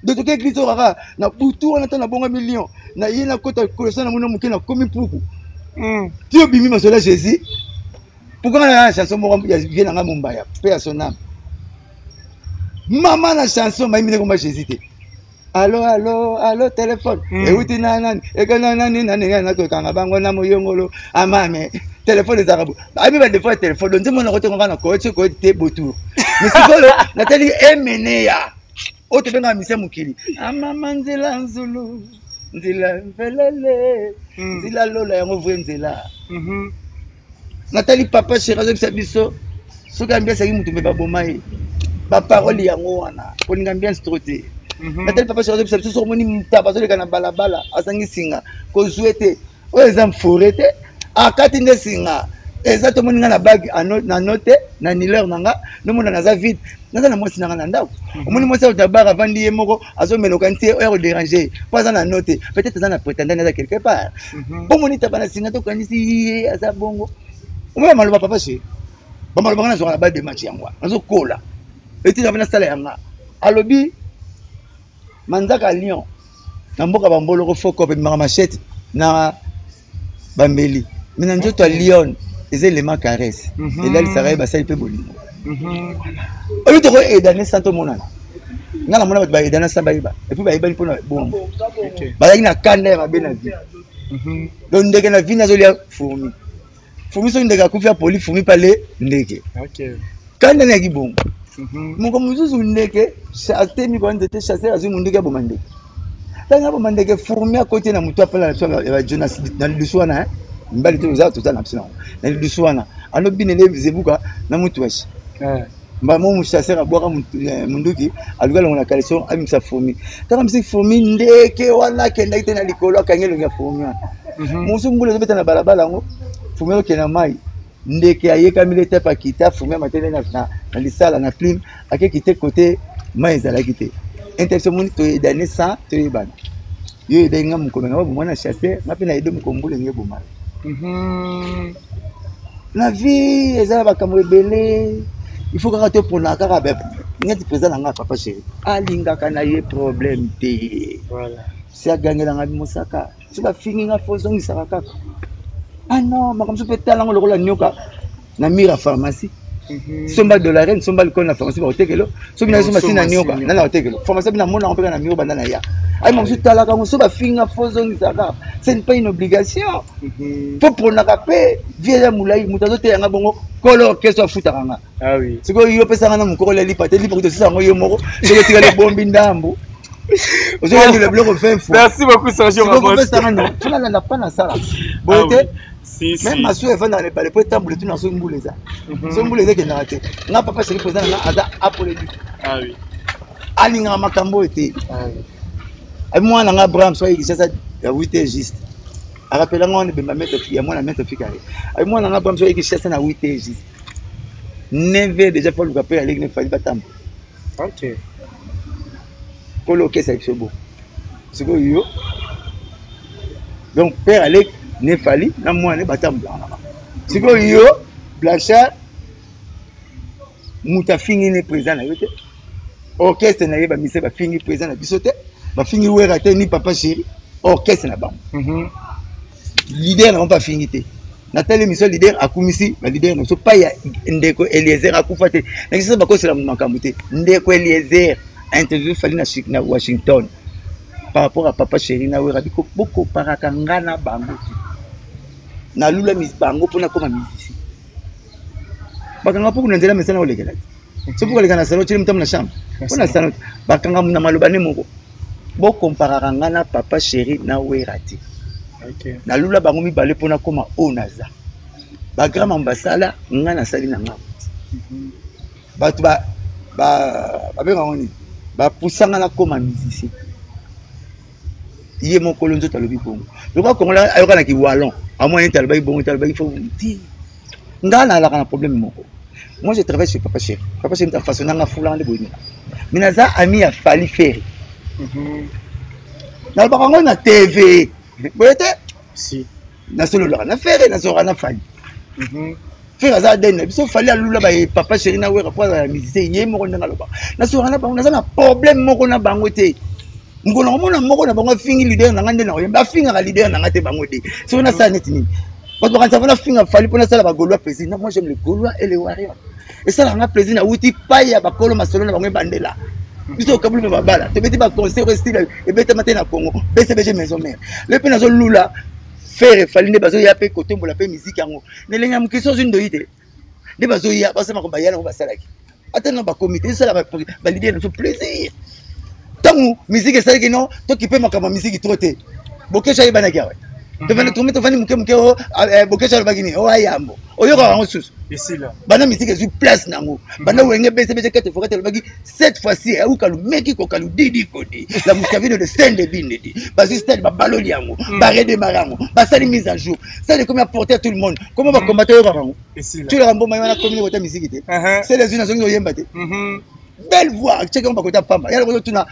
Donc toke église oyo kaka na butu wana, ta nabonga million na ye, nakota kolosa na mona moke, nakomi mpuku ti obimi masolo ya Jésus. Pourquoi nga na chanson moko ya vie nanga, Mombaya mpe ya son âme? Mama na chanson bayimbi nde komba Jésus te. Allo allo allo téléphone. Euti na nani eke na nani nani nani nakokanga bango na moyongolo amame téléphone ezalaka bo ayebi ba défaut ya téléphone donc nzembo nako te konga na koyoti koyoti te botour mais sikoyo natali emeneya oyo tobengaka mise mokili amama nzela nzulu nzela mvelele nzela lola yango vrai nzela. Natali papa chéri azobisa biso soki ambiance ayaki motu mpe baboma ye baparole yango wana kolinga ambiance trop te. Natali papa chéri azobisa biso soki omoni mutaba azoleka na balabala azangi singa kozwe te oyo eza forêt te akati nde singa eza tomoni nga na bague na note na nileur na nga nomona naza vide naza na mwasi na nga na ndako. Omoni mwasi oyo tabar avandi ye moko azomeloka ntie oyo akoderange po aza na note peut-être aza na prétendant aza quelque part. Omoni taba na singa tokanisi ye aza bongo omona maloba papa chéri bamaloba nga nazwaka na balle de match yango wana nazokola etina mpe nasala yanga alobi manzaka lion na mboka bamboloko fokop ebimaka machette na bambeli me na nzoto ya lion eza elema caresse elalisaka ye basali mpe bolingo oyo toko edane sans tomonana nga namona bato baedana sans bayeba epuis bayebani mpona bongo bazalaki na kanda ya mabe na vie. Donc ndeke na vie nazolia fourmi fourmi soki ndeke akufi apoli fourmi pale ndeke kanda nayaki bongo. Moko mosusu ndeke atemi kwa nzete chasseur azwi monduki aboma ndeke ntango aboma ndeke fourmi akoti na motu apala na biso ya bajo na lidusu wana mibali te toza toza na biso nango na lidusu wana anobinele zebuka na mutu washi mbamo mochasseur abwaka munduki aluki alongo na caleçon abimisa fourmi kaka misi fourmi ndeke wana akendaki te na likolo akangi elongi ya fourmi wana. Mosusu mbula ezobeta na balabala yango fourmi azokende na mai ndeke ayekami le tepe akita fourmi amateli na lisala na plume akeki te kote mai ezalaki te intervention moni toyedane sans toyebana yo oyebaki nga mokolo na baboma na chasseur nga mpe nayede mokolo mbula enge ebomana. Na vie eza na makambo ebele il faut kaka topona kaka neti président na nga papa chéri alingaka na ye problème te si agangelanga mosaka so bafingi nga fo ozongisaka kaka ah non makambo so mpe talango lokola nyoka na mire ya pharmacie somba dollarine somba likolo na pharmacie bakotekelo soki na somba si na nyoka nana bakotekelo pharmacie bina mona mpe na mire banda na ya ayi makambo so talaka ngo so bafinga fo ozongisaka ce n'est pas une obligation fo ponaka mpe vie ya molai moto azoteya nga bongo kolo orchestre afutaka nga sikoyo yo opesanga na mokolo ya lipa te lipa kutu osisa yango yo moko soki otikali ebombi ndambu ozoyandela biloko 20 fois. Merci beaucoup Sergio Ramos. Opesanga no fo nalanda mpa nasala boye te même masuwa evandaka na ebale po etambola etuna soki mbula eza soki mbula eza ekendaka te nga papa chéri président na nga aza apolémique alingaka makambo oyo te abi mwana nga Abraham soki Kinshasa ya 8 heures juste arapelanga wana ebemba maître ya mwana maître fika ye abi mwana nga Abraham soki Kinshasa na 8 heures juste 9 heures déjà fo aluka mpe aleki ne fali batamba kolo okesa biso bo sikoyo yo donc père aleki ne fali na mwana batambolaka na bango sikoyo yo Blanchard moto afingi ne président na yo te orchestre na ye bamise bafingi président na biso te bafingi wera te ni papa chéri orchestre na bango leader na bango mpe afingi te natali émission leader akumisi ba leader na biso pa ya ndeko Eliezer akufa te nakisi bakosela makambo te ndeko Eliezer interview fali na, na Washington par rapport à papa chéri na wera biko bokoparaka nga na bango te nalula bango mpona koma musicien bakanga mpo kuna nzela mesana kolekela te soki koleka na salon tieli motambo na chambre mpo na salon bakanga na maloba nde moko bokomparaka nga na papa chéri na wera te nalula bango mibale mpona koma oyo naza bagrand mambo basala nga nasali na nga bato babengaka nini bapusanga nakoma musicien ye mokolo nzoto alobi bongo lokola kongola ayokanaki wallon amoni ete alobaki bongo te alobaki fo ti nga nalaka na problème moko. Moi je travaille chez papa chéri papa chéri mutu afaçonna nga fulanga nde boyini mais naza ami ya Fally Ferre nalobaka yango na TV boye te si nasololaka na Ferre nasololaka na Fally Ferre aza adene na biso Fally alula ba papa chéri na wera po azala musicien ye moko ndenge alobaka nasololaka na bango naza na problème moko na bango te mokolo nakomona moko na bango afingi leader na nga nde nakoyemba afingaka leader na nga te bango te soki nasala neti nini. Bato bakanisa mpona finga Fally, mpona asala bagaulois plaisir. Non, moi j'aime les Gaulois et les Warriors. Esalaka nga plaisir. Nauti pai ya bakolo, masolo na bango ebandela biso okabuli mpe babala, tobeti baconcert oyo style ebetama te na Congo, BCBG, Maison Mère. Le mpe nazolula Ferre, Fally nde bazoya mpe kotombola mpe miziki yango na elengi ya mokili. So ozwi ndoi te nde bazoya, basala baya nango, basalaki ata na bakomi te, esala baleader na biso plaisir. Ntango miziki esalaki no, tokipe makambo ya miziki trop te. Bokesha ayebanaki awa, tovandi, tokomi, tovandi moke moke. O Bokesha alobaki nini? O ayambo oyokaka yango susu. Esila. Banda miziki ezwi place nango, banda Wenge BCBG 4 fois 4 alobaki cette fois-ci aukalu meki kokalu didi kodi la muscavino de sende bindedi, bazwi stade, babaloli yango, baredémarrer yango, basali mise à jour, stade ekomi apporter à tout le monde. Comment bakombata oyokaka yango? Esila. Tulaka mboma ye wana, komi kota miziki te. Sele ezwi, nazongi oyemba te. Belle voix, tiaki yango bakota pamba yala kozotuna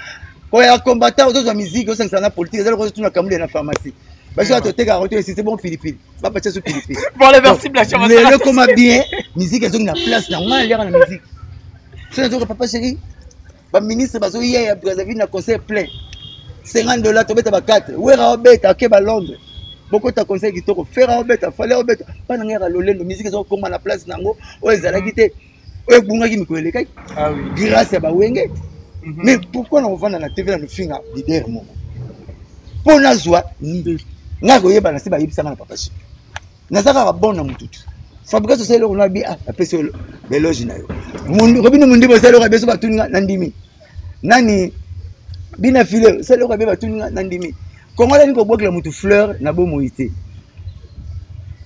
koya combattant, ozozwa miziki, osangisa na politique, ezali kozotuna kamule na pharmacie, baso ya totekaka to esisi bon pilipili, bapatia so pilipili. Bon, les merci Blanchard. Lelo ekoma bien, musique ezongi na place na ngai, naliaka na musique. So nazoka papa chéri, baministre bazoya ya Brazzaville na concert plein, 50 $, tobeta ba 4, Wera obeta, ake ba Londres, bokota concert kitoko, Ferre obeta, Fally obeta, mpa na ngai yaka lolendo. Musique ezokoma na place nango oyo ezalaki te, oyo ebungaki mikolo elekaki. Ah oui. Grâce ya bawenge. Mais pourquoi na kovanda na TV na lofinga leader moko mpo nazwa nini? Ngai koyeba na se bayebisanga na papa chéri, naza kaka bon na motutu. Fabrice, osala eloko na bi, ah, apesi yo beloge na yo. Robino Mondibo, osala eloko ya biso, batuni nga, na ndimi. Nani, bina file, osala eloko ya bi, batuni nga, na ndimi. Kongola nini kobwakela motu fleur na bomoi te?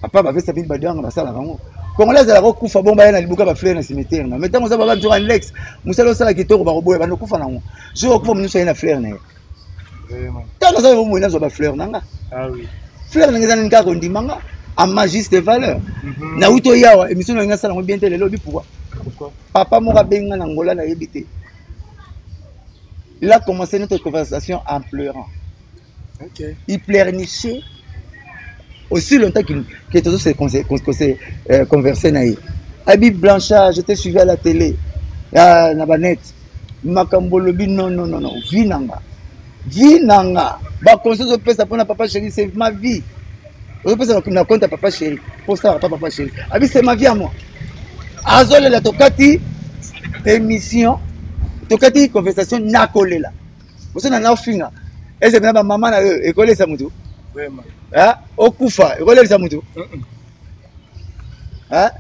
Papa bapesa bino badanga, basalaka yango. Kongola azalaka kokufa bongo, baya na libuka bafleur na cimetière na. Mais ntango oza baba nzoka lex mosala osala kitoko, bakoboya bando okufa nango. Jour okufa, monusu aye na fleur na ye. Ntango naza bomoi, nazwa bafleur na nga. Ah oui. Fleur ndenge eza nini? Kaka kondima nga à ma juste valeur. Nauti oyawa émission na ngai, asala yango bien te lelo. Obi pourquoi? Pourquoi? Papa moko abengi nga na Ngola, nayebi te. Il a commencé notre conversation en pleurant. Il pleurnichait aussi longtemps qu'il que toujours se conversé na ye. Abi Blanchard, je t'ai suivi à la télé, na banet, makambo olobi, non, non, non, non, vie na nga, vie na nga, baconseil ozopesa mpona papa chéri, c'est ma vie. Ozopesa na compte ya papa chéri, mpo osalaka pa papa chéri. Abi c'est ma vie à moi. Azolela, tokati émission, tokati conversation nakolela. Boso na naofinga ese mpena bamama na yo, ekolelisa motu. Vraiment. Okufa ekolelisa motu. Ah?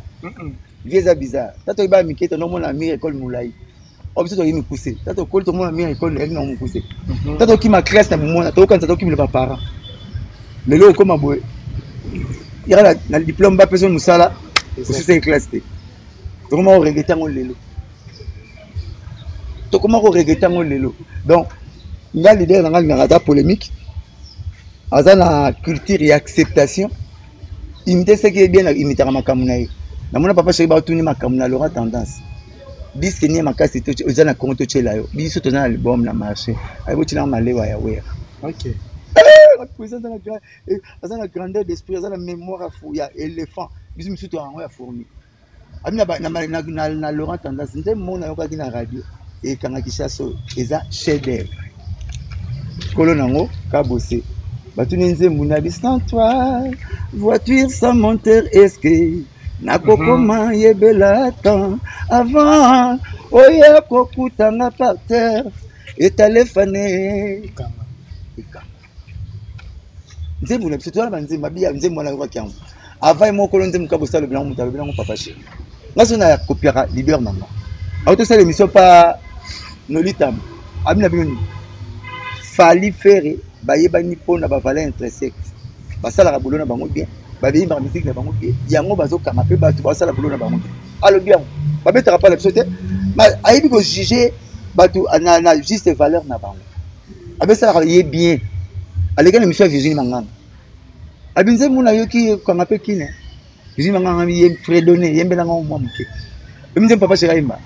Vie eza bizarre. Ta toyeba mike, tonomona mur école molai o, biso toyi mikuse. Ta tokoli, tomona mur école eyaki na mokuse. Ta tokima classe na bomona, tokokanisa tokimela baparent. Lelo okóma boye, yaka na diplôme, bapesa mosala, osisaki classe te. Tokoma koregretter yango lelo, tokoma koregretter yango lelo. Donc nga leader na nga alingaka ata polémique, aza na culture ya acceptation. Imite ce qui est bien, imitaka makambo na ye. Namona papa chéri batuni makambo na Laurent Tendance, disque nie makasi eza na Kongo, totyela yo. Biso toza na album na marché, ayebi otyelanga malewa ya Wera. Président aza na grandeur d'esprit, aza na mémoire ya éléphant, biso misusu to yango ya fourmi. Abi na Laurent Tendance, nde mo nayokaki na radio ekangaki chasse oyo eza chef d'œuvre, kolo nango kabose. Batuni nzembo na bi sans toi, voiture sans moteur, est-ce que nakokoma yebela temps avant oya kokutanga par terre etalefane Ekanga. Ekanga nzembo na biso, toza na banzembo abiya. Nzembo wana ayokaki yango avant ye mokolo nzembo kabose alobi nango, moto alobi nango papa chéri. Nga so na kopiaka leader na nga, auti tosala émission pa nolitama, abi na bino nini? Fally, Ferre bayebani mpona bavaleur intrinsèque, basalaka boulot na bango bien, babeyembaka musique na bango bien, yango bazokanga mpe bato basala boulot na bango bien. Alobi yango, babetaka mpa na biso te. Ayebi kojuger bato na juste valeur na bango, abesalaka ye bien. Aleki na émission ya Virginie Manganga, abi nzembo nayoki kanga mpe kine. Virginie Manganga ye fredonné, yembelanga mwa moke oyebi nzembo papa chéri ayemba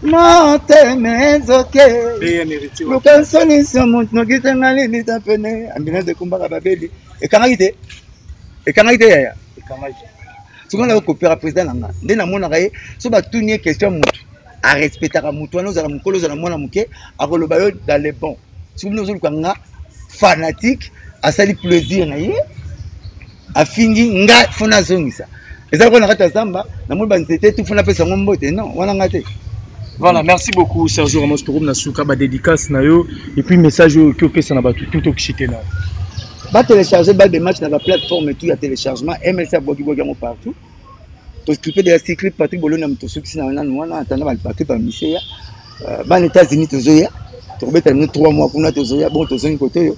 motema ezoke luka solution, moto nokitanga lilita pene, ambulance ekumbaka babeli. Ekangaki te, ekangaki te yaya. Ekangaki. Soki na kopera président na nga, nde namonaka ye, so batuni ye question, motu arespectaka motu wana, ozala mokolo, ozala mwana moke, akoloba yo dans le bon. Soki bino ozoluka nga fanatique, asali plaisir na ye. Afingi nga fo nazongisa. Eza lokola na kati ya zamba, namoni ba nzete tout fo napesa yango mbote. Non, wana nga te. Voilà, merci beaucoup Sergio Ramos Tokomi na suka ba dédicace na yo et puis message oyo oki opesa na bato tout okishite na. Ba télécharger balle de match na ba plateforme tout ya téléchargement MLC abwaki bwaki yango partout. Tokipe de la cycle Patrick Boloni na moto sukisi na nanu wana atanda ba clip ya miseya. Bana États-Unis tozoya, tokobeta bino 3 mois kuna tozoya, bon tozongi kote oyo.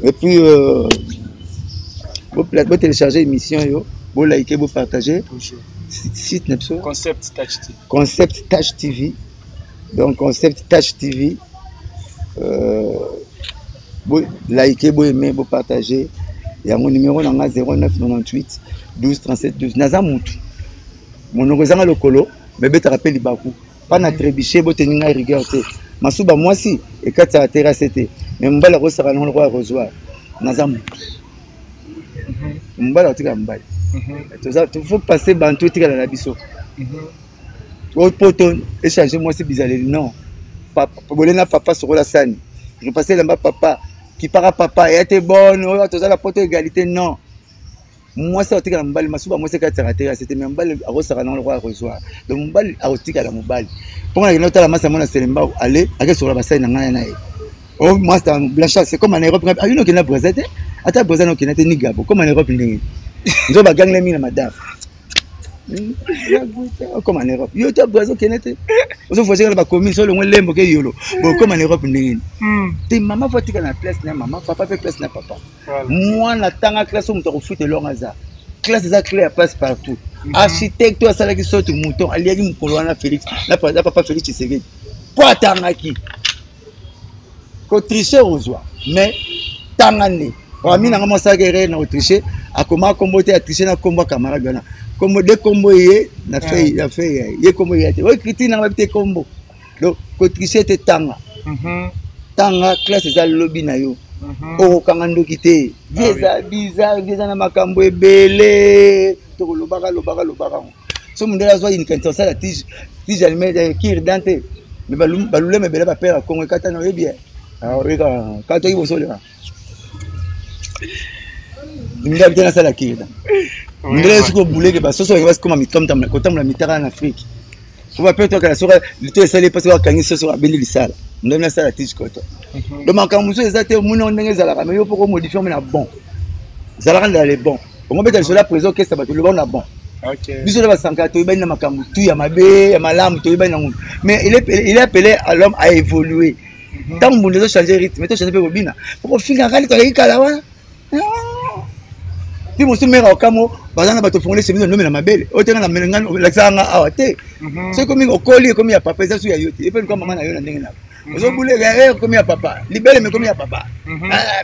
Et puis bo télécharger émission yo, bo liker, bo partager. Site na biso Concept Touch TV. Concept Touch TV. Donc Concept Touch TV bo liker, bo aimer, bo partager. Yango numéro na nga 0998 12 37 12. Naza mutu. Monoko ezanga lokolo, mebetaka pe libaku. Pas na trébucher, bo tenir ngai rigueur te. Masuba mwasi ekatisaka terrasse te. Mais mobali akosaka nango lokola rasoir. Naza mutu. Mobali akotikala mobali. Toza faut passer bantu etikala na biso. Poto échanger mwasi bizaleli non. Papa bolena papa sokola sani. Repasser lamba papa, kipaka papa, ya te bonne, oyo toza la poto égalité non. Mwasi akotikala mobali, masuba mwasi ekatisaka terrasse te, mais mobali akosaka nango lokola rasoir. Donc mobali akotikala mobali. Mpo na kende otala masi amona Selembao, ale ake sokola basali na ngai na ye. Oh, moi, c'est un Blanchard, c'est comme en Europe. Ah, yo okenda Brazza te? Ata Brazza na okenda te ni Gabon. Comme en Europe ndenge. Nzo ba gangle mingi na madame. Comme en Europe. Yo ta Brazza okenda te. Ozo voyager na ba commune, so longwe lembo ke yolo. Bon, comme en Europe ndenge. Te maman faut tika na place na maman, papa pe place na papa. Mwana tanga classe moto akofuta elongo aza. Classe eza claire passe partout. Architecte asalaki sorte mouton, aliaki mokolo wana Félix, na papa Félix Tshisekedi. Po atangaki. Ko tricher ozwa, mais tanga nde. Ami nanga mosaka erreur na ko tricher, akoma kombo te, a tricher na kombo camarade wana. Kombo de kombo ye na feuille, na feuille ye kombo ye te. Oyo critique nanga te kombo. Donc ko tricher te tanga. Tanga classe eza lobi na yo. Okokanga ndoki te. Vie eza bizarre, vie eza na makambo ebele. Tokolobaka lobaka lobaka. So mundele azwa une quantité osala tige, tige alime kir dante. Mais baluleme ebele ba père Congo ekata na oyebi. Ah oyeka kato ki bosole. Ndenge abite na sala kir. Ndele siko buleke ba soso ba sikoma mitamta kotambola mitaka na Afrique. Faut ba père toi soka lito esali parce que akangi soso abendi lisala. Ndenge na sala tige koto. Donc makambo mosusu eza te omoni ndenge ezalaka mais yo poko modifier na bon. Ezalaka na le bon. Ongo beta lisola président orchestre bato loba na bon. Biso na basanka toyebani na makambo tu ya mabe ya malamu toyebani nango. Mais il est appelé à l'homme à évoluer. Ntango mbunda ezo changer rythme, to changer mpe kobina. Poko finga kali toleki kala wana. Ti mosusu mère okamo baza na bato fongoli chemise ndomela mabele. Oyo te nga na mele nga lakisaka nga awa te. Soki komi okoli ekomi ya papa eza su ya yo te. Epe luka mama na yo na ndenge na. Ozobuleka ekomi ya papa. Libele me ekomi ya papa.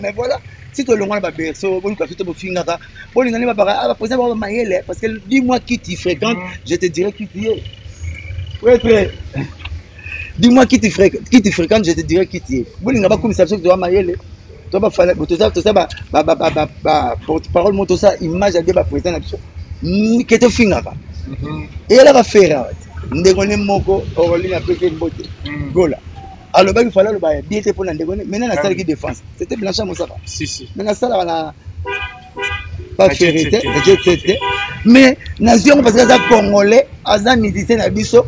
Mais voilà. Si tolongwa na ba berceau, boluka biso to bofingaka, bolinga nde babaka, ah, ba président bango ba mayele, parce que dis-moi qui tu fréquentes, je te dirai qui tu es. Prêtre, dis-moi qui tu fréquentes, qui tu fréquentes, je te dirai qui tu es. Bolinga bakumisa biso toza mayele, to ba fana, toza, toza ba, ba, ba, ba, ba, ba porte-parole mo toza image ya ba président na biso. Ke tofingaka. Eyelaka fera, ndeko ne moko, Aurélie na pese mbote. Gola. Alobaki fala aloba ya bien te mpona ndeko ne, maintenant nasalaki défense. C'était Blanchard Mosaka. Si, si. Mais nasalaka na pas ferré te, jet set te. Mais nazwi yango parce que aza congolais, aza musicien na biso.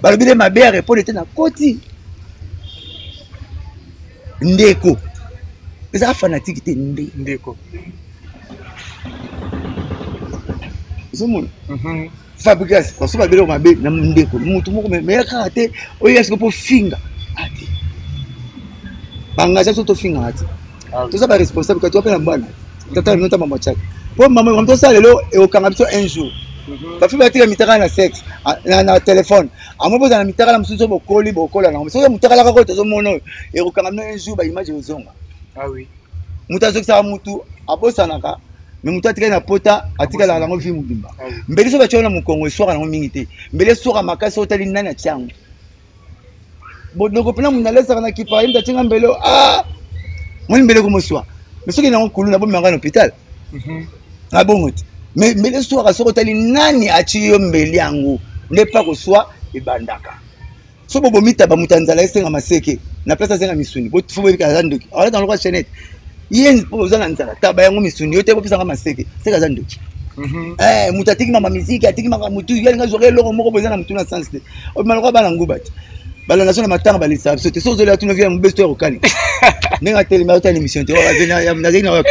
Balobi nde mabe ya répondre te na koti. Ndeko. Eza fanatique te nde. Ndeko. Ozomona? Fabregas, baso babeloko mabe na ndeko. Mutu moko mais kaka te, oyo ya siko po finga. Ate. Bangasa so to finga ate. Toza ba responsable ka to pe na bana. Tata no ta mama chaka. Po mama ko to sala lelo e okanga biso un jour. Ba fi ba tika mitaka na sexe, na téléphone. Amo boza na mitaka na mususu bokoli bokola na. Soki mutaka la ko tozo mono e okanga no un jour ba image ozonga. Ah oui. Mutu azokisaka mutu abosanaka, mais mutu atikali na pota atikalaka nango vie mobimba. Mbeli so batia na mokongo eswaka nango mingi te. Mbeli eswaka makasi otali nani atia yango. Bodoko mpena mundu alesaka na kipa ye mutu atinga mbele ah moni mbele komoswa. Mais soki nango kuluna bomemaka na hôpital. Na bongo te. Mais mbeli eswaka soki otali nani atie yo mbeli yango nde pa koswa ebandaka. So bobomi taba moto ya nzala esenga maseke na place asenga misuni, bo fo boyebika aza ndoki. Alata lokola chaînette. Ye mpo oza na nzala, taba yango misuni, yo te kopesanga maseke, seke aza ndoki. Eh, moto atiki mama miziki, atiki maka motu, ye alinga azwaka eloko moko boye eza na motu na sens te. Obima lokola bana nguba te. Balanda so na matanga balisaka biso te. Soki ozolia tuna vie ya mobesu to ya kokani. Ndenge atelemi azotala émission te. Nazali na oyo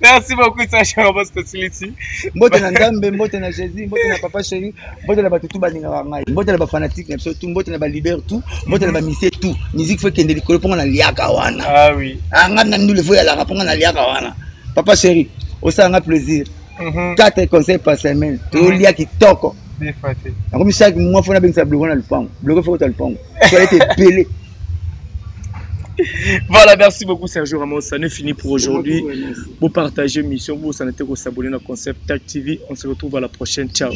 Merci beaucoup Sacha Ramos Tosilisi. Mbote na Nzambe, mbote na Jésus, mbote na Papa Chéri, mbote na bato tout balingaka ngai, mbote na ba fanatique na biso tout, mbote na ba leader tout, mbote na ba musicien tout. Musique faut ekende likolo mpo nga naliaka wana. Ah oui. Ah nga na ndule faut yalaka mpo nga naliaka wana. Papa Chéri, osala nga plaisir. 4 conseils par semaine. Tolia kitoko. Nakomi chaque mois faut nabengisa bloco na lupango. Bloco faut kota lupango. Toilette ebele. Voilà, merci beaucoup Sergio Ramos. Ça n'est fini pour aujourd'hui. Vous partagez mission, vous s'en êtes s'abonner à Concept Tag TV. On se retrouve à la prochaine. Ciao.